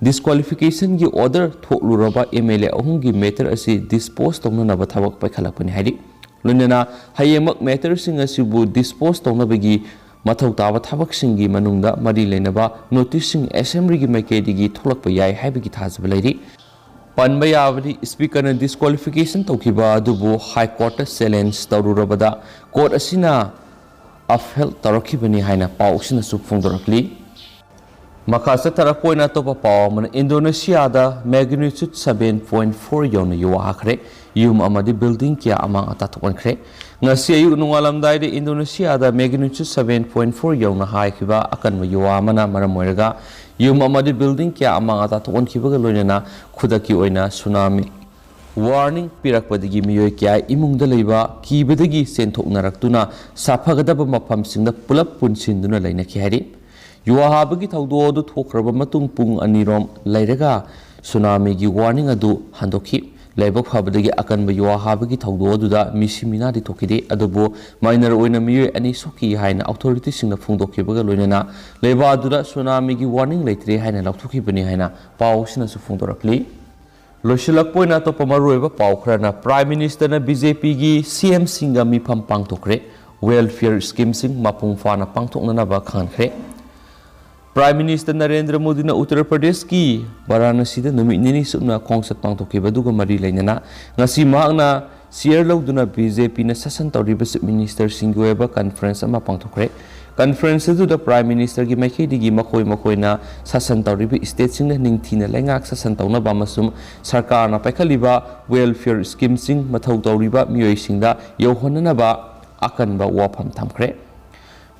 Disqualificationꯒꯤ order ꯊꯣꯛꯂꯨꯔꯕ M L A ꯑꯍꯨꯝꯒꯤ matter ꯑꯁꯤ dispose ꯇꯧꯅꯅꯕ ꯊꯕꯛ ꯄꯥꯏꯈꯠꯂꯛꯄꯅꯤ ꯍꯥꯏꯔꯤ꯫ ꯂꯣꯏꯅꯅ ꯍꯌꯦꯡꯃꯛ matterꯁꯤꯡ ꯑꯁꯤꯕꯨ dispose ꯇꯧꯅꯕꯒꯤ ꯃꯊꯧ ꯇꯥꯕ ꯊꯕꯛꯁꯤꯡꯒꯤ ꯃꯅꯨꯡꯗ ꯃꯔꯤ ꯂꯩꯅꯕ noticeꯁꯤꯡ assemblyꯒꯤ ꯃꯥꯏꯀꯩꯗꯒꯤ ꯊꯣꯛꯂꯛꯄ ꯌꯥꯏ ꯍꯥꯏꯕꯒꯤ ꯊꯥꯖꯕ ꯂꯩꯔꯤ꯫ ꯄꯟꯕ ꯌꯥꯕꯗꯤ, speakerꯅ disqualification ꯇꯧꯈꯤꯕ ꯑꯗꯨꯕꯨ High Courtꯇ challenge ꯇꯧꯔꯨꯔꯕꯗ court ꯑꯁꯤꯅ upheld ꯇꯧꯔꯛꯈꯤꯕꯅꯤ ꯍꯥꯏꯅ ꯄꯥꯎ ꯑꯁꯤꯅꯁꯨ ꯐꯣꯡꯗꯣꯔꯛꯂꯤ꯫ ꯃꯈꯥ ꯆꯠꯊꯔꯛꯄ ꯑꯣꯏꯅ ꯑꯇꯣꯞꯄ ꯄꯥꯎ ꯑꯃꯅ, ꯏꯟꯗꯣꯅꯦꯁꯤꯌꯥꯗ magnitude seven point four ꯌꯧꯅ ꯌꯨ ꯍꯥꯈ꯭ꯔꯦ꯫ ꯌꯨꯝ ꯑꯃꯗꯤ building ꯀꯌꯥ ꯑꯃꯥꯡ ꯑꯇꯥ ꯊꯣꯛꯍꯟꯈ꯭ꯔꯦ꯫ ꯉꯁꯤ ꯑꯌꯨꯛ ꯅꯣꯡꯉꯥꯜꯂꯝꯗꯥꯏꯗ ꯏꯟꯗꯣꯅꯦꯁꯤꯌꯥꯗ magnitude seven point four ꯌꯧꯅ ꯍꯥꯏꯈꯤꯕ ꯑꯀꯟꯕ ꯌꯨ ꯑꯃꯅ ꯃꯔꯝ ꯑꯣꯏꯔꯒ ꯌꯨꯝ ꯑꯃꯗꯤ building ꯀꯌꯥ ꯑꯃꯥꯡ ꯑꯇꯥ ꯊꯣꯛꯍꯟꯈꯤꯕꯒ ꯂꯣꯏꯅꯅ ꯈꯨꯗꯛꯀꯤ ꯑꯣꯏꯅ tsunami warning ꯄꯤꯔꯛꯄꯗꯒꯤ ꯃꯤꯑꯣꯏ ꯀꯌꯥ ꯏꯃꯨꯡꯗ ꯂꯩꯕ ꯀꯤꯕꯗꯒꯤ ꯆꯦꯟꯊꯣꯛꯅꯔꯛꯇꯨꯅ ꯁꯥꯐꯒꯗꯕ ꯃꯐꯝꯁꯤꯡꯗ ꯄꯨꯂꯞ ꯄꯨꯟꯁꯤꯟꯗꯨꯅ ꯂꯩꯅꯈꯤ ꯍꯥꯏꯔꯤ꯫ ꯌꯨ ꯍꯥꯕꯒꯤ ꯊꯧꯗꯣꯛ ꯑꯗꯨ ꯊꯣꯛꯈ꯭ꯔꯕ ꯃꯇꯨꯡ ꯄꯨꯡ ꯑꯅꯤꯔꯣꯝ ꯂꯩꯔꯒ tsunamiꯒꯤ warning ꯑꯗꯨ ꯍꯟꯗꯣꯛꯈꯤ꯫ ꯂꯥꯏꯕꯛ ꯐꯕꯗꯒꯤ ꯑꯀꯟꯕ ꯌꯨ ꯍꯥꯕꯒꯤ ꯊꯧꯗꯣꯛ ꯑꯗꯨꯗ ꯃꯤꯁꯤ ꯃꯤꯅꯥꯗꯤ ꯊꯣꯛꯈꯤꯗꯦ, ꯑꯗꯨꯕꯨ minor ꯑꯣꯏꯅ ꯃꯤꯑꯣꯏ ꯑꯅꯤ ꯁꯣꯛꯈꯤ ꯍꯥꯏꯅ authorityꯁꯤꯡꯅ ꯐꯣꯡꯗꯣꯛꯈꯤꯕꯒ ꯂꯣꯏꯅꯅ ꯂꯩꯕꯥꯛ ꯑꯗꯨꯗ tsunamiꯒꯤ warning ꯂꯩꯇ꯭ꯔꯦ ꯍꯥꯏꯅ ꯂꯥꯎꯊꯣꯛꯈꯤꯕꯅꯤ ꯍꯥꯏꯅ ꯄꯥꯎ ꯑꯁꯤꯅꯁꯨ ꯐꯣꯡꯗꯣꯔꯛꯂꯤ꯫ ꯂꯣꯏꯁꯤꯜꯂꯛꯄ ꯑꯣꯏꯅ ꯑꯇꯣꯞꯄ ꯃꯔꯨꯑꯣꯏꯕ ꯄꯥꯎ ꯈꯔꯅ, Prime Ministerꯅ BJPꯒꯤ CMꯁꯤꯡꯒ ꯃꯤꯐꯝ ꯄꯥꯡꯊꯣꯛꯈ꯭ꯔꯦ꯫ Welfare schemeꯁꯤꯡ ꯃꯄꯨꯡ ꯐꯥꯅ ꯄꯥꯡꯊꯣꯛꯅꯅꯕ ꯈꯪꯍꯟꯈ꯭ꯔꯦ꯫ Prime Minister ꯅꯔꯦꯟꯗ꯭ꯔ ꯃꯣꯗꯤꯅ ꯎꯠꯇꯔ ꯄ꯭ꯔꯗꯦꯁꯀꯤ ꯕꯥꯔꯥꯅꯁꯤꯗ ꯅꯨꯃꯤꯠ ꯅꯤꯅꯤ ꯆꯨꯞꯅ ꯈꯣꯡꯆꯠ ꯄꯥꯡꯊꯣꯛꯈꯤꯕ ꯑꯗꯨꯒ ꯃꯔꯤ ꯂꯩꯅꯅ ꯉꯁꯤ ꯃꯍꯥꯛꯅ chair ꯂꯧꯗꯨꯅ BJPꯅ ꯁꯥꯁꯟ ꯇꯧꯔꯤꯕ Chief Ministerꯁꯤꯡꯒꯤ ꯑꯣꯏꯕ conference ꯑꯃ ꯄꯥꯡꯊꯣꯛꯈ꯭ꯔꯦ꯫ Conference ꯑꯗꯨꯗ Prime Ministerꯒꯤ ꯃꯥꯏꯀꯩꯗꯒꯤ ꯃꯈꯣꯏ ꯃꯈꯣꯏꯅ ꯁꯥꯁꯟ ꯇꯧꯔꯤꯕ stateꯁꯤꯡꯅ ꯅꯤꯡꯊꯤꯅ ꯂꯩꯉꯥꯛ ꯁꯥꯁꯟ ꯇꯧꯅꯕ ꯑꯃꯁꯨꯡ ꯁꯔꯀꯥꯔꯅ ꯄꯥꯏꯈꯠꯂꯤꯕ welfare schemeꯁꯤꯡ ꯃꯊꯧ ꯇꯧꯔꯤꯕ ꯃꯤꯑꯣꯏꯁꯤꯡꯗ ꯌꯧꯍꯟꯅꯅꯕ ꯑꯀꯟꯕ ꯋꯥꯐꯝ ꯊꯝꯈ꯭ꯔꯦ꯫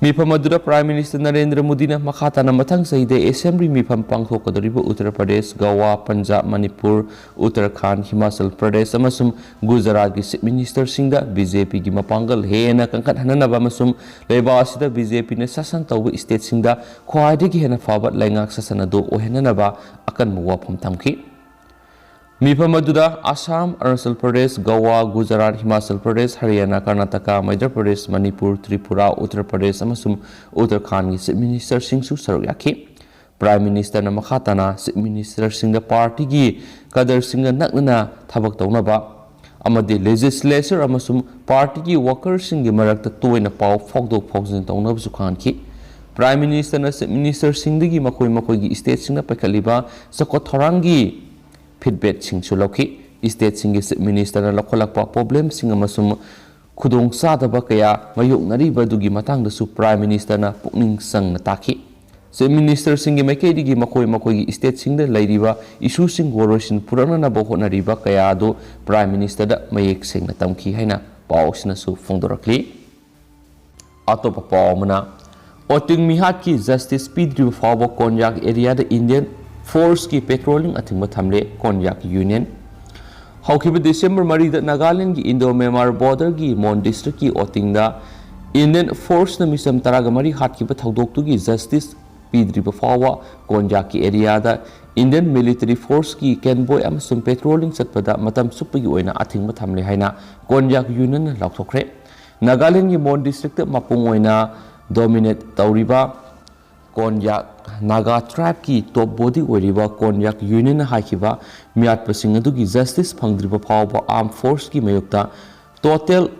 ꯃꯤꯐꯝ ꯑꯗꯨꯗ Prime Minister ꯅꯔꯦꯟꯗ꯭ꯔ ꯃꯣꯗꯤꯅ ꯃꯈꯥ ꯇꯥꯅ ꯃꯊꯪ ꯆꯍꯤꯗ Assembly ꯃꯤꯐꯝ ꯄꯥꯡꯊꯣꯛꯀꯗꯧꯔꯤꯕ ꯎꯠꯇꯔ ꯄ꯭ꯔꯗꯦꯁ, ꯒꯋꯥ, ꯄꯟꯖꯥꯕ, ꯃꯅꯤꯄꯨꯔ, ꯎꯠꯇꯔꯈꯥꯟꯗ, ꯍꯤꯃꯥꯆꯜ ꯄ꯭ꯔꯗꯦꯁ ꯑꯃꯁꯨꯡ ꯒꯨꯖꯔꯥꯠꯀꯤ Chief Ministerꯁꯤꯡꯗ BJPꯒꯤ ꯃꯄꯥꯡꯒꯜ ꯍꯦꯟꯅ ꯀꯟꯈꯠꯍꯟꯅꯅꯕ ꯑꯃꯁꯨꯡ ꯂꯩꯕꯥꯛ ꯑꯁꯤꯗ BJPꯅ ꯁꯥꯁꯟ ꯇꯧꯕ stateꯁꯤꯡꯗ ꯈ꯭ꯋꯥꯏꯗꯒꯤ ꯍꯦꯟꯅ ꯐꯕ ꯂꯩꯉꯥꯛ ꯁꯥꯁꯟ ꯑꯗꯨ ꯑꯣꯏꯍꯟꯅꯅꯕ ꯑꯀꯟꯕ ꯋꯥꯐꯝ ꯊꯝꯈꯤ꯫ ꯃꯤꯐꯝ ꯑꯗꯨꯗ ꯑꯁꯥꯝ, ꯑꯔꯨꯅꯥꯆꯜ ꯄ꯭ꯔꯗꯦꯁ, ꯒꯋꯥ, ꯒꯨꯖꯔꯥꯠ, ꯍꯤꯃꯥꯆꯜ ꯄ꯭ꯔꯗꯦꯁ, ꯍꯔꯤꯌꯥꯅꯥ, ꯀꯔꯅꯥꯇꯀꯥ, ꯃꯩꯙ꯭ꯌ ꯄ꯭ꯔꯗꯦꯁ, ꯃꯅꯤꯄꯨꯔ, ꯇ꯭ꯔꯤꯄꯨꯔꯥ, ꯎꯠꯇꯔ ꯄ꯭ꯔꯗꯦꯁ ꯑꯃꯁꯨꯡ ꯎꯠꯇꯔꯈꯥꯟꯗꯒꯤ Chief Ministerꯁꯤꯡꯁꯨ ꯁꯔꯨꯛ ꯌꯥꯈꯤ꯫ Prime Ministerꯅ ꯃꯈꯥ ꯇꯥꯅ Chief Ministerꯁꯤꯡꯗ partyꯒꯤ cadreꯁꯤꯡꯒ ꯅꯛꯅꯅ ꯊꯕꯛ ꯇꯧꯅꯕ ꯑꯃꯗꯤ legislature ꯑꯃꯁꯨꯡ partyꯒꯤ workerꯁꯤꯡꯒꯤ ꯃꯔꯛꯇ ꯇꯣꯏꯅ ꯄꯥꯎ ꯐꯥꯎꯗꯣꯛ ꯐꯥꯎꯖꯤꯟ ꯇꯧꯅꯕꯁꯨ ꯈꯪꯍꯟꯈꯤ꯫ Prime Ministerꯅ Chief Ministerꯁꯤꯡꯗꯒꯤ ꯃꯈꯣꯏ ꯃꯈꯣꯏꯒꯤ stateꯁꯤꯡꯅ ꯄꯥꯏꯈꯠꯂꯤꯕ ꯆꯥꯎꯈꯠ ꯊꯧꯔꯥꯡꯒꯤ feedbackꯁꯤꯡꯁꯨ ꯂꯧꯈꯤ꯫ Stateꯁꯤꯡꯒꯤ Chief Ministerꯅ ꯂꯧꯈꯠꯂꯛꯄ problemꯁꯤꯡ ꯑꯃꯁꯨꯡ ꯈꯨꯗꯣꯡꯆꯥꯗꯕ ꯀꯌꯥ ꯃꯥꯌꯣꯛꯅꯔꯤꯕ ꯑꯗꯨꯒꯤ ꯃꯇꯥꯡꯗꯁꯨ Prime Ministerꯅ ꯄꯨꯛꯅꯤꯡ ꯆꯪꯅ ꯇꯥꯛꯈꯤ꯫ Chief Ministerꯁꯤꯡꯒꯤ ꯃꯥꯏꯀꯩꯗꯒꯤ ꯃꯈꯣꯏ ꯃꯈꯣꯏꯒꯤ stateꯁꯤꯡꯗ ꯂꯩꯔꯤꯕ issueꯁꯤꯡ ꯋꯥꯔꯣꯏꯁꯤꯟ ꯄꯨꯔꯛꯅꯅꯕ ꯍꯣꯠꯅꯔꯤꯕ ꯀꯌꯥ ꯑꯗꯨ Prime Ministerꯗ ꯃꯌꯦꯛ ꯁꯦꯡꯅ ꯇꯝꯈꯤ ꯍꯥꯏꯅ ꯄꯥꯎ ꯑꯁꯤꯅꯁꯨ ꯐꯣꯡꯗꯣꯔꯛꯂꯤ꯫ ꯑꯇꯣꯞꯄ ꯄꯥꯎ ꯑꯃꯅ, ꯑꯣꯇꯤꯡ ꯃꯤꯍꯥꯠꯀꯤ justice ꯄꯤꯗ꯭ꯔꯤꯕ ꯐꯥꯎꯕ ꯀꯣꯟꯌꯥꯛ areaꯗ Indian forceꯀꯤ patrolling ꯑꯊꯤꯡꯕ ꯊꯝꯂꯦ ꯀꯣꯟꯌꯥꯛ Union꯫ ꯍꯧꯈꯤꯕ December ꯃꯔꯤꯗ ꯅꯥꯒꯥꯂꯦꯟꯗꯒꯤ Indo-Myanmar borderꯒꯤ ꯃꯣꯟ districtꯀꯤ ꯑꯣꯇꯤꯡꯗ Indian forceꯅ ꯃꯤꯆꯝ ꯇꯔꯥꯒ ꯃꯔꯤ ꯍꯥꯠꯈꯤꯕ ꯊꯧꯗꯣꯛꯇꯨꯒꯤ justice ꯄꯤꯗ꯭ꯔꯤꯕ ꯐꯥꯎꯕ ꯀꯣꯟꯌꯥꯛꯀꯤ areaꯗ Indian military forceꯀꯤ convoy ꯑꯃꯁꯨꯡ patrolling ꯆꯠꯄꯗ ꯃꯇꯝ ꯆꯨꯞꯄꯒꯤ ꯑꯣꯏꯅ ꯑꯊꯤꯡꯕ ꯊꯝꯂꯦ ꯍꯥꯏꯅ ꯀꯣꯟꯌꯥꯛ Unionꯅ ꯂꯥꯎꯊꯣꯛꯈ꯭ꯔꯦ꯫ ꯅꯥꯒꯥꯂꯦꯟꯗꯒꯤ ꯃꯣꯟ districtꯇ ꯃꯄꯨꯡ ꯑꯣꯏꯅ dominate ꯇꯧꯔꯤꯕ ꯀꯣꯟꯌꯥꯛ Naga tribeꯀꯤ top body ꯑꯣꯏꯔꯤꯕ ꯀꯣꯟꯌꯥꯛ Unionꯅ ꯍꯥꯏꯈꯤꯕ ꯃꯤꯌꯥꯠꯄꯁꯤꯡ ꯑꯗꯨꯒꯤ justice ꯐꯪꯗ꯭ꯔꯤꯕ ꯐꯥꯎꯕ armed forceꯀꯤ ꯃꯥꯌꯣꯛꯇ total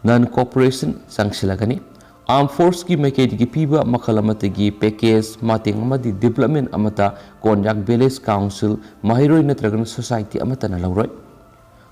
non-cooperation ꯆꯪꯁꯤꯜꯂꯒꯅꯤ꯫ Armed forceꯀꯤ ꯃꯥꯏꯀꯩꯗꯒꯤ ꯄꯤꯕ ꯃꯈꯜ ꯑꯃꯠꯇꯒꯤ package, ꯃꯇꯦꯡ ꯑꯃꯗꯤ development ꯑꯃꯠꯇ ꯀꯣꯟꯌꯥꯛ village council, ꯃꯍꯩꯔꯣꯏ ꯅꯠꯇ꯭ꯔꯒꯅ society ꯑꯃꯠꯇꯅ ꯂꯧꯔꯣꯏ꯫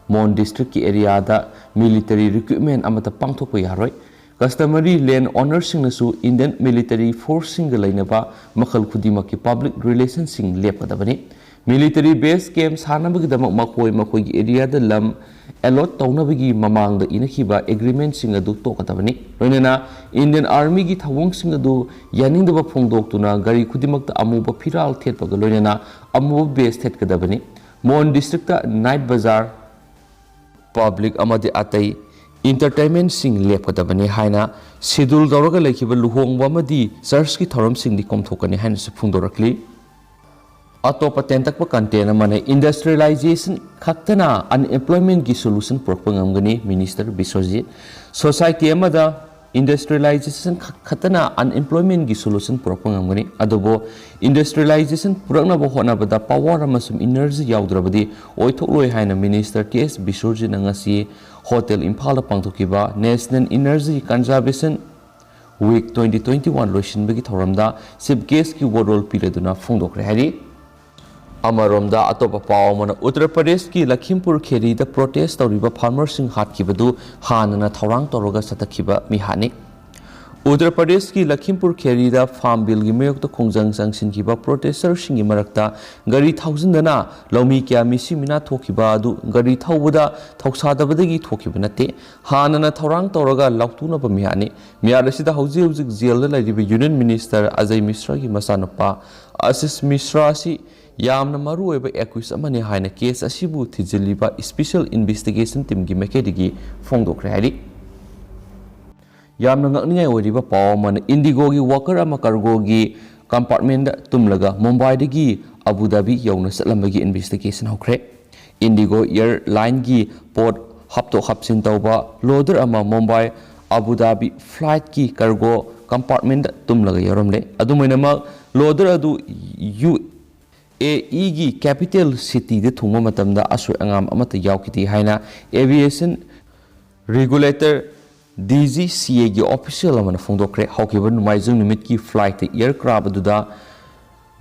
ꯃꯣꯟ districtꯀꯤ areaꯗ military recruitment ꯑꯃꯠꯇ ꯄꯥꯡꯊꯣꯛꯄ ꯌꯥꯔꯣꯏ꯫ Customary land ownerꯁꯤꯡꯅꯁꯨ Indian military forceꯁꯤꯡꯒ ꯂꯩꯅꯕ ꯃꯈꯜ ꯈꯨꯗꯤꯡꯃꯛꯀꯤ public relationꯁꯤꯡ ꯂꯦꯞꯀꯗꯕꯅꯤ꯫ Military base camp ꯁꯥꯅꯕꯒꯤꯗꯃꯛ ꯃꯈꯣꯏ ꯃꯈꯣꯏꯒꯤ areaꯗ ꯂꯝ allot ꯇꯧꯅꯕꯒꯤ ꯃꯃꯥꯡꯗ ꯏꯅꯈꯤꯕ agreementꯁꯤꯡ ꯑꯗꯨ ꯇꯣꯛꯀꯗꯕꯅꯤ꯫ ꯂꯣꯏꯅꯅ Indian Armyꯒꯤ ꯊꯧꯑꯣꯡꯁꯤꯡ ꯑꯗꯨ ꯌꯥꯅꯤꯡꯗꯕ ꯐꯣꯡꯗꯣꯛꯇꯨꯅ ꯒꯥꯔꯤ ꯈꯨꯗꯤꯡꯃꯛꯇ ꯑꯃꯨꯕ ꯐꯤꯔꯥꯜ ꯊꯦꯠꯄꯒ ꯂꯣꯏꯅꯅ ꯑꯃꯨꯕ vest ꯊꯦꯠꯀꯗꯕꯅꯤ꯫ ꯃꯣꯟ districtꯇ night bazaar, public ꯑꯃꯗꯤ ꯑꯇꯩ entertainmentꯁꯤꯡ ꯂꯦꯞꯀꯗꯕꯅꯤ ꯍꯥꯏꯅ schedule ꯇꯧꯔꯒ ꯂꯩꯈꯤꯕ ꯂꯨꯍꯣꯡꯕ ꯑꯃꯗꯤ churchꯀꯤ ꯊꯧꯔꯝꯁꯤꯡꯗꯤ ꯀꯣꯝꯊꯣꯛꯀꯅꯤ ꯍꯥꯏꯅꯁꯨ ꯐꯣꯡꯗꯣꯔꯛꯂꯤ꯫ ꯑꯇꯣꯞꯄ ꯇꯦꯟꯇꯛꯄ content ꯑꯃꯅ industrialization ꯈꯛꯇꯅ unemploymentꯀꯤ solution ꯄꯨꯔꯛꯄ ꯉꯝꯒꯅꯤ, Minister ꯕꯤꯁ꯭ꯋꯖꯤꯠ꯫ Society ꯑꯃꯗ Industrialization ꯈꯛ-, ꯈꯛꯇꯅ unemploymentꯀꯤ solution ꯄꯨꯔꯛꯄ ꯉꯝꯒꯅꯤ꯫ ꯑꯗꯨꯕꯨ industrialization ꯄꯨꯔꯛꯅꯕ ꯍꯣꯠꯅꯕꯗ power ꯑꯃꯁꯨꯡ energy ꯌꯥꯎꯗ꯭ꯔꯕꯗꯤ ꯑꯣꯏꯊꯣꯛꯂꯣꯏ ꯍꯥꯏꯅ Minister ꯀꯦ ꯑꯦꯁ ꯕꯤꯁ꯭ꯋꯖꯤꯠꯅ ꯉꯁꯤ Hotel ꯏꯝꯐꯥꯜꯗ ꯄꯥꯡꯊꯣꯛꯈꯤꯕ National Energy Conservation Week twenty twenty-one ꯂꯣꯏꯁꯤꯟꯕꯒꯤ ꯊꯧꯔꯝꯗ Chief Guestꯀꯤ ꯋꯥꯔꯣꯜ ꯄꯤꯔꯗꯨꯅ ꯐꯣꯡꯗꯣꯛꯈ꯭ꯔꯦ ꯍꯥꯏꯔꯤ꯫ ꯑꯃꯔꯣꯝꯗ ꯑꯇꯣꯞꯄ ꯄꯥꯎ ꯑꯃꯅ ꯎꯠꯇꯔ ꯄ꯭ꯔꯗꯦꯁꯀꯤ ꯂꯈꯤꯝꯄꯨꯔ ꯈꯦꯔꯤꯗ protest ꯇꯧꯔꯤꯕ farmerꯁꯤꯡ ꯍꯥꯠꯈꯤꯕꯗꯨ ꯍꯥꯟꯅꯅ ꯊꯧꯔꯥꯡ ꯇꯧꯔꯒ ꯆꯠꯊꯈꯤꯕ ꯃꯤꯍꯥꯠꯅꯤ꯫ ꯎꯠꯇꯔ ꯄ꯭ꯔꯗꯦꯁꯀꯤ ꯂꯈꯤꯝꯄꯨꯔ ꯈꯦꯔꯤꯗ farm billꯒꯤ ꯃꯥꯌꯣꯛꯇ ꯈꯣꯡꯖꯪ ꯆꯪꯁꯤꯟꯈꯤꯕ protesterꯁꯤꯡꯒꯤ ꯃꯔꯛꯇ ꯒꯥꯔꯤ ꯊꯧꯖꯤꯟꯗꯅ ꯂꯧꯃꯤ ꯀꯌꯥ ꯃꯤꯁꯤ ꯃꯤꯅꯥ ꯊꯣꯛꯈꯤꯕ ꯑꯗꯨ ꯒꯥꯔꯤ ꯊꯧꯕꯗ ꯊꯧꯁꯥꯗꯕꯗꯒꯤ ꯊꯣꯛꯈꯤꯕ ꯅꯠꯇꯦ꯫ ꯍꯥꯟꯅꯅ ꯊꯧꯔꯥꯡ ꯇꯧꯔꯒ ꯂꯥꯎꯊꯣꯛꯅꯕ ꯃꯤꯍꯥꯠꯅꯤ꯫ ꯃꯤꯍꯥꯠ ꯑꯁꯤꯗ ꯍꯧꯖꯤꯛ ꯍꯧꯖꯤꯛ ꯖꯦꯜꯗ ꯂꯩꯔꯤꯕ Union Minister ꯑꯖꯌ ꯃꯤꯁ꯭ꯔꯥꯒꯤ ꯃꯆꯥꯅꯨꯄꯥ ꯑꯁꯤꯁ ꯃꯤꯁ꯭ꯔꯥ ꯑꯁꯤ ꯌꯥꯝꯅ ꯃꯔꯨꯑꯣꯏꯕ accused ꯑꯃꯅꯤ ꯍꯥꯏꯅ case ꯑꯁꯤꯕꯨ ꯊꯤꯖꯤꯜꯂꯤꯕ Special Investigation Teamꯒꯤ ꯃꯥꯏꯀꯩꯗꯒꯤ ꯐꯣꯡꯗꯣꯛꯈ꯭ꯔꯦ ꯍꯥꯏꯔꯤ꯫ ꯌꯥꯝꯅ ꯉꯛꯅꯤꯡꯉꯥꯏ ꯑꯣꯏꯔꯤꯕ ꯄꯥꯎ ꯑꯃꯅ, IndiGoꯒꯤ worker ꯑꯃ cargoꯒꯤ compartmentꯇ ꯇꯨꯝꯂꯒ ꯃꯨꯝꯕꯥꯏꯗꯒꯤ ꯑꯕꯨ ꯙꯥꯕꯤ ꯌꯧꯅ ꯆꯠꯂꯝꯕꯒꯤ investigation ꯍꯧꯈ꯭ꯔꯦ꯫ IndiGo Airlineꯒꯤ ꯄꯣꯠ ꯍꯥꯞꯇꯣꯛ ꯍꯥꯞꯆꯤꯟ ꯇꯧꯕ loader ꯑꯃ ꯃꯨꯝꯕꯥꯏ ꯑꯕꯨ ꯙꯥꯕꯤ flightꯀꯤ cargo compartmentꯇ ꯇꯨꯝꯂꯒ ꯌꯥꯎꯔꯝꯂꯦ꯫ ꯑꯗꯨꯝ ꯑꯣꯏꯅꯃꯛ, loader ꯑꯗꯨ ꯌꯨ ꯑꯦ ꯏꯒꯤ capital cityꯗ ꯊꯨꯡꯕ ꯃꯇꯝꯗ ꯑꯁꯣꯏ ꯑꯉꯥꯝ ꯑꯃꯠꯇ ꯌꯥꯎꯈꯤꯗꯦ ꯍꯥꯏꯅ aviation regulator, DGCAꯒꯤ official ꯑꯃꯅ ꯐꯣꯡꯗꯣꯛꯈ꯭ꯔꯦ꯫ ꯍꯧꯈꯤꯕ ꯅꯣꯡꯃꯥꯏꯖꯤꯡ ꯅꯨꯃꯤꯠꯀꯤ flightꯇ aircraft ꯑꯗꯨꯗ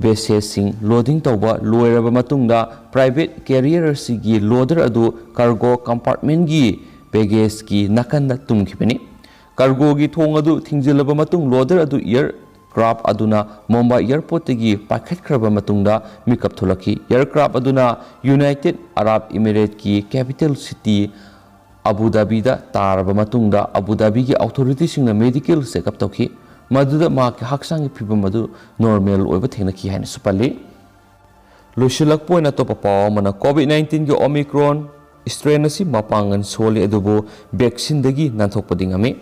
baggageꯁꯤꯡ loading ꯇꯧꯕ ꯂꯣꯏꯔꯕ ꯃꯇꯨꯡꯗ, private carrier ꯑꯁꯤꯒꯤ loader ꯑꯗꯨ cargo compartmentꯀꯤ baggageꯀꯤ ꯅꯥꯀꯟꯗ ꯇꯨꯝꯈꯤꯕꯅꯤ꯫ Cargoꯒꯤ ꯊꯣꯡ ꯑꯗꯨ ꯊꯤꯡꯖꯤꯜꯂꯕ ꯃꯇꯨꯡ, loader ꯑꯗꯨ aircraft ꯑꯗꯨꯅ ꯃꯨꯝꯕꯥꯏ airportꯇꯒꯤ ꯄꯥꯏꯈꯠꯈ꯭ꯔꯕ ꯃꯇꯨꯡꯗ ꯃꯤꯀꯞ ꯊꯣꯛꯂꯛꯈꯤ꯫ Aircraft ꯑꯗꯨꯅ United Arab Emiratesꯀꯤ capital city ꯑꯕꯨ ꯙꯥꯕꯤꯗ ꯇꯥꯔꯕ ꯃꯇꯨꯡꯗ, ꯑꯕꯨ ꯙꯥꯕꯤꯒꯤ authorityꯁꯤꯡꯅ medical checkup ꯇꯧꯈꯤ, ꯃꯗꯨꯗ ꯃꯍꯥꯛꯀꯤ ꯍꯛꯆꯥꯡꯒꯤ ꯐꯤꯕꯝ ꯑꯗꯨ normal ꯑꯣꯏꯕ ꯊꯦꯡꯅꯈꯤ ꯍꯥꯏꯅꯁꯨ ꯄꯜꯂꯤ꯫ ꯂꯣꯏꯁꯤꯜꯂꯛꯄ ꯑꯣꯏꯅ ꯑꯇꯣꯞꯄ ꯄꯥꯎ ꯑꯃꯅ, COVID nineteenꯒꯤ Omicron strain ꯑꯁꯤ ꯃꯄꯥꯡꯒꯜ ꯁꯣꯜꯂꯤ, ꯑꯗꯨꯕꯨ vaccineꯗꯒꯤ ꯅꯥꯟꯊꯣꯛꯄꯗꯤ ꯉꯝꯃꯤ꯫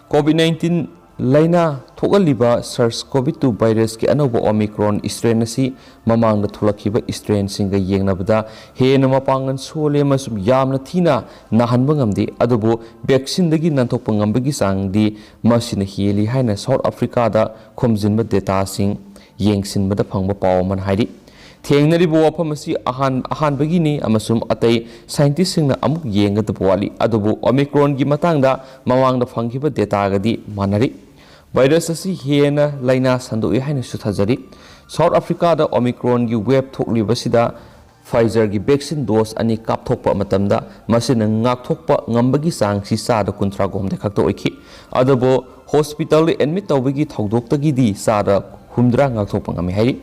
COVID nineteen ꯂꯥꯏꯅꯥ ꯊꯣꯛꯍꯜꯂꯤꯕ ꯁꯥꯔꯁ ꯀꯣꯚꯤꯗ ꯇꯨ ꯚꯥꯏꯔꯁꯀꯤ ꯑꯅꯧꯕ ꯑꯣꯃꯤꯀ꯭ꯔꯣꯟ ꯏꯁꯇ꯭ꯔꯦꯟ ꯑꯁꯤ ꯃꯃꯥꯡꯗ ꯊꯣꯛꯂꯛꯈꯤꯕ ꯏꯁꯇ꯭ꯔꯦꯟꯁꯤꯡꯒ ꯌꯦꯡꯅꯕꯗ ꯍꯦꯟꯅ ꯃꯄꯥꯡꯒꯜ ꯁꯣꯜꯂꯤ ꯑꯃꯁꯨꯡ ꯌꯥꯝꯅ ꯊꯤꯅ ꯅꯥꯍꯟꯕ ꯉꯝꯗꯦ, ꯑꯗꯨꯕꯨ ꯚꯦꯛꯁꯤꯟꯗꯒꯤ ꯅꯥꯟꯊꯣꯛꯄ ꯉꯝꯕꯒꯤ ꯆꯥꯡꯗꯤ ꯃꯁꯤꯅ ꯍꯦꯜꯂꯤ ꯍꯥꯏꯅ ꯁꯥꯎꯠ ꯑꯥꯐ꯭ꯔꯤꯀꯥꯗ ꯈꯣꯝꯖꯤꯟꯕ ꯗꯦꯇꯥꯁꯤꯡ ꯌꯦꯡꯁꯤꯟꯕꯗ ꯐꯪꯕ ꯄꯥꯎ ꯑꯃꯅ ꯍꯥꯏꯔꯤ꯫ ꯊꯦꯡꯅꯔꯤꯕ ꯋꯥꯐꯝ ꯑꯁꯤ ꯑꯍꯥꯟ-, ꯑꯍꯥꯟꯕꯒꯤꯅꯤ ꯑꯃꯁꯨꯡ ꯑꯇꯩ ꯁꯥꯏꯟꯇꯤꯁꯁꯤꯡꯅ ꯑꯃꯨꯛ ꯌꯦꯡꯒꯗꯕ ꯋꯥꯠꯂꯤ, ꯑꯗꯨꯕꯨ ꯑꯣꯃꯤꯀ꯭ꯔꯣꯟꯒꯤ ꯃꯇꯥꯡꯗ ꯃꯃꯥꯡꯗ ꯐꯪꯈꯤꯕ ꯗꯦꯇꯥꯒꯗꯤ ꯃꯥꯟꯅꯔꯤ꯫ ꯚꯥꯏꯔꯁ ꯑꯁꯤ ꯍꯦꯟꯅ ꯂꯥꯏꯅꯥ ꯁꯟꯗꯣꯛꯏ ꯍꯥꯏꯅꯁꯨ ꯊꯥꯖꯔꯤ꯫ ꯁꯥꯎꯠ ꯑꯥꯐ꯭ꯔꯤꯀꯥꯗ ꯑꯣꯃꯤꯀ꯭ꯔꯣꯟꯒꯤ ꯋꯦꯕ ꯊꯣꯛꯂꯤꯕꯁꯤꯗ Pfizer-ꯒꯤ ꯚꯦꯛꯁꯤꯟ ꯗꯣꯁ ꯑꯅꯤ ꯀꯥꯞꯊꯣꯛꯄ ꯃꯇꯝꯗ ꯃꯁꯤꯅ ꯉꯥꯛꯊꯣꯛꯄ ꯉꯝꯕꯒꯤ ꯆꯥꯡꯁꯤ ꯆꯥꯗ ꯀꯨꯟꯊ꯭ꯔꯥꯒ ꯍꯨꯝꯗꯣꯏ ꯈꯛꯇ ꯑꯣꯏꯈꯤ꯫ ꯑꯗꯨꯕꯨ ꯍꯣꯁꯄꯤꯇꯥꯜꯗ ꯑꯦꯗꯃꯤꯠ ꯇꯧꯕꯒꯤ ꯊꯧꯗꯣꯛꯇꯒꯤꯗꯤ ꯆꯥꯗ ꯍꯨꯝꯗ꯭ꯔꯥ ꯉꯥꯛꯊꯣꯛꯄ ꯉꯝꯃꯤ ꯍꯥꯏꯔꯤ꯫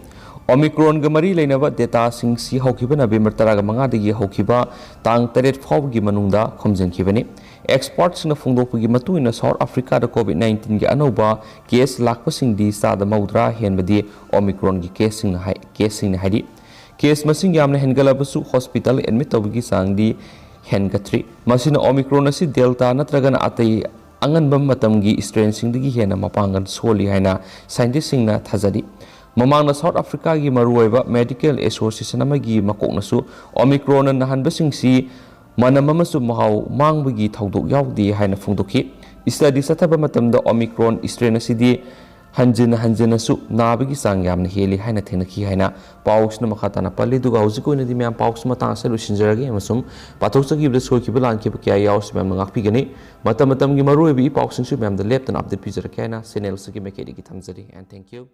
ꯑꯣꯃꯤꯀ꯭ꯔꯣꯟꯒ ꯃꯔꯤ ꯂꯩꯅꯕ ꯗꯦꯇꯥꯁꯤꯡꯁꯤ ꯍꯧꯈꯤꯕ ꯅꯕꯦꯝꯕꯔ ꯇꯔꯥꯒ ꯃꯉꯥꯗꯒꯤ ꯍꯧꯈꯤꯕ ꯇꯥꯡ ꯇꯔꯦꯠ ꯐꯥꯎꯕꯒꯤ ꯃꯅꯨꯡꯗ ꯈꯣꯝꯖꯤꯟꯈꯤꯕꯅꯤ꯫ ꯑꯦꯛꯁꯄꯔꯠꯁꯤꯡꯅ ꯐꯣꯡꯗꯣꯛꯄꯒꯤ ꯃꯇꯨꯡ ꯏꯟꯅ, ꯁꯥꯎꯠ ꯑꯥꯐ꯭ꯔꯤꯀꯥꯗ ꯀꯣꯚꯤꯗ ꯅꯥꯏꯟꯇꯤꯟꯒꯤ ꯑꯅꯧꯕ ꯀꯦꯁ ꯂꯥꯛꯄꯁꯤꯡꯗꯤ ꯆꯥꯗ ꯃꯧꯗ꯭ꯔꯥ ꯍꯦꯟꯕꯗꯤ ꯑꯣꯃꯤꯀ꯭ꯔꯣꯟꯒꯤ ꯀꯦꯁꯁꯤꯡꯅ ꯍꯥꯏ-, ꯀꯦꯁꯁꯤꯡꯅ ꯍꯥꯏꯔꯤ꯫ ꯀꯦꯁ ꯃꯁꯤꯡ ꯌꯥꯝꯅ ꯍꯦꯟꯒꯠꯂꯕꯁꯨ ꯍꯣꯁꯄꯤꯇꯥꯜ ꯑꯦꯗꯃꯤꯠ ꯇꯧꯕꯒꯤ ꯆꯥꯡꯗꯤ ꯍꯦꯟꯒꯠꯇ꯭ꯔꯤ꯫ ꯃꯁꯤꯅ ꯑꯣꯃꯤꯀ꯭ꯔꯣꯟ ꯑꯁꯤ ꯗꯦꯜꯇꯥ ꯅꯠꯇ꯭ꯔꯒꯅ ꯑꯇꯩ ꯑꯉꯟꯕ ꯃꯇꯝꯒꯤ ꯏꯁꯇ꯭ꯔꯦꯟꯁꯤꯡꯗꯒꯤ ꯍꯦꯟꯅ ꯃꯄꯥꯡꯒꯜ ꯁꯣꯜꯂꯤ ꯍꯥꯏꯅ ꯁꯥꯏꯟꯇꯤꯁꯁꯤꯡꯅ ꯊꯥꯖꯔꯤ꯫ ꯃꯃꯥꯡꯗ ꯁꯥꯎꯠ ꯑꯥꯐ꯭ꯔꯤꯀꯥꯒꯤ ꯃꯔꯨꯑꯣꯏꯕ ꯃꯦꯗꯤꯀꯦꯜ ꯑꯦꯁꯣꯁꯤꯌꯦꯁꯟ ꯑꯃꯒꯤ ꯃꯀꯣꯛꯅꯁꯨ ꯑꯣꯃꯤꯀ꯭ꯔꯣꯟꯅ ꯅꯥꯍꯟꯕꯁꯤꯡꯁꯤ ꯃꯅꯝ ꯑꯃꯁꯨꯡ ꯃꯍꯥꯎ ꯃꯥꯡꯕꯒꯤ ꯊꯧꯗꯣꯛ ꯌꯥꯎꯗꯦ ꯍꯥꯏꯅ ꯐꯣꯡꯗꯣꯛꯈꯤ꯫ ꯁ꯭ꯇꯗꯤ ꯆꯠꯊꯕ ꯃꯇꯝꯗ ꯑꯣꯃꯤꯀ꯭ꯔꯣꯟ ꯏꯁꯇ꯭ꯔꯦꯟ ꯑꯁꯤꯗꯤ ꯍꯟꯖꯤꯟ ꯍꯟꯖꯤꯟꯅꯁꯨ ꯅꯥꯕꯒꯤ ꯆꯥꯡ ꯌꯥꯝꯅ ꯍꯦꯜꯂꯤ ꯍꯥꯏꯅ ꯊꯦꯡꯅꯈꯤ ꯍꯥꯏꯅ ꯄꯥꯎꯁꯤꯅ ꯃꯈꯥ ꯇꯥꯅ ꯄꯜꯂꯤ꯫ ꯑꯗꯨꯒ ꯍꯧꯖꯤꯛꯀꯤ ꯑꯣꯏꯅꯗꯤ ꯃꯌꯥꯝ ꯄꯥꯎꯁꯤ ꯃꯇꯥꯡ ꯑꯁꯤꯗ ꯂꯣꯏꯁꯤꯟꯖꯔꯒꯦ ꯑꯃꯁꯨꯡ ꯄꯥꯊꯣꯛꯆꯈꯤꯕꯗ ꯁꯣꯏꯈꯤꯕ ꯂꯥꯟꯈꯤꯕ ꯀꯌꯥ ꯌꯥꯎꯔꯁꯨ ꯃꯌꯥꯝꯅ ꯉꯥꯛꯄꯤꯒꯅꯤ꯫ ꯃꯇꯝ ꯃꯇꯝꯒꯤ ꯃꯔꯨꯑꯣꯏꯕ ꯏ ꯄꯥꯎꯁꯤꯡꯁꯨ ꯃꯌꯥꯝꯗ ꯂꯦꯞꯇꯅ ꯑꯞꯗꯦꯠ ꯄꯤꯖꯔꯛꯀꯦ ꯍꯥꯏꯅ ꯆꯦꯅꯦꯜ ꯑꯁꯤꯒꯤ ꯃꯥꯏꯀꯩꯗꯒꯤ ꯊꯝꯖꯔꯤ꯫ And thank you꯫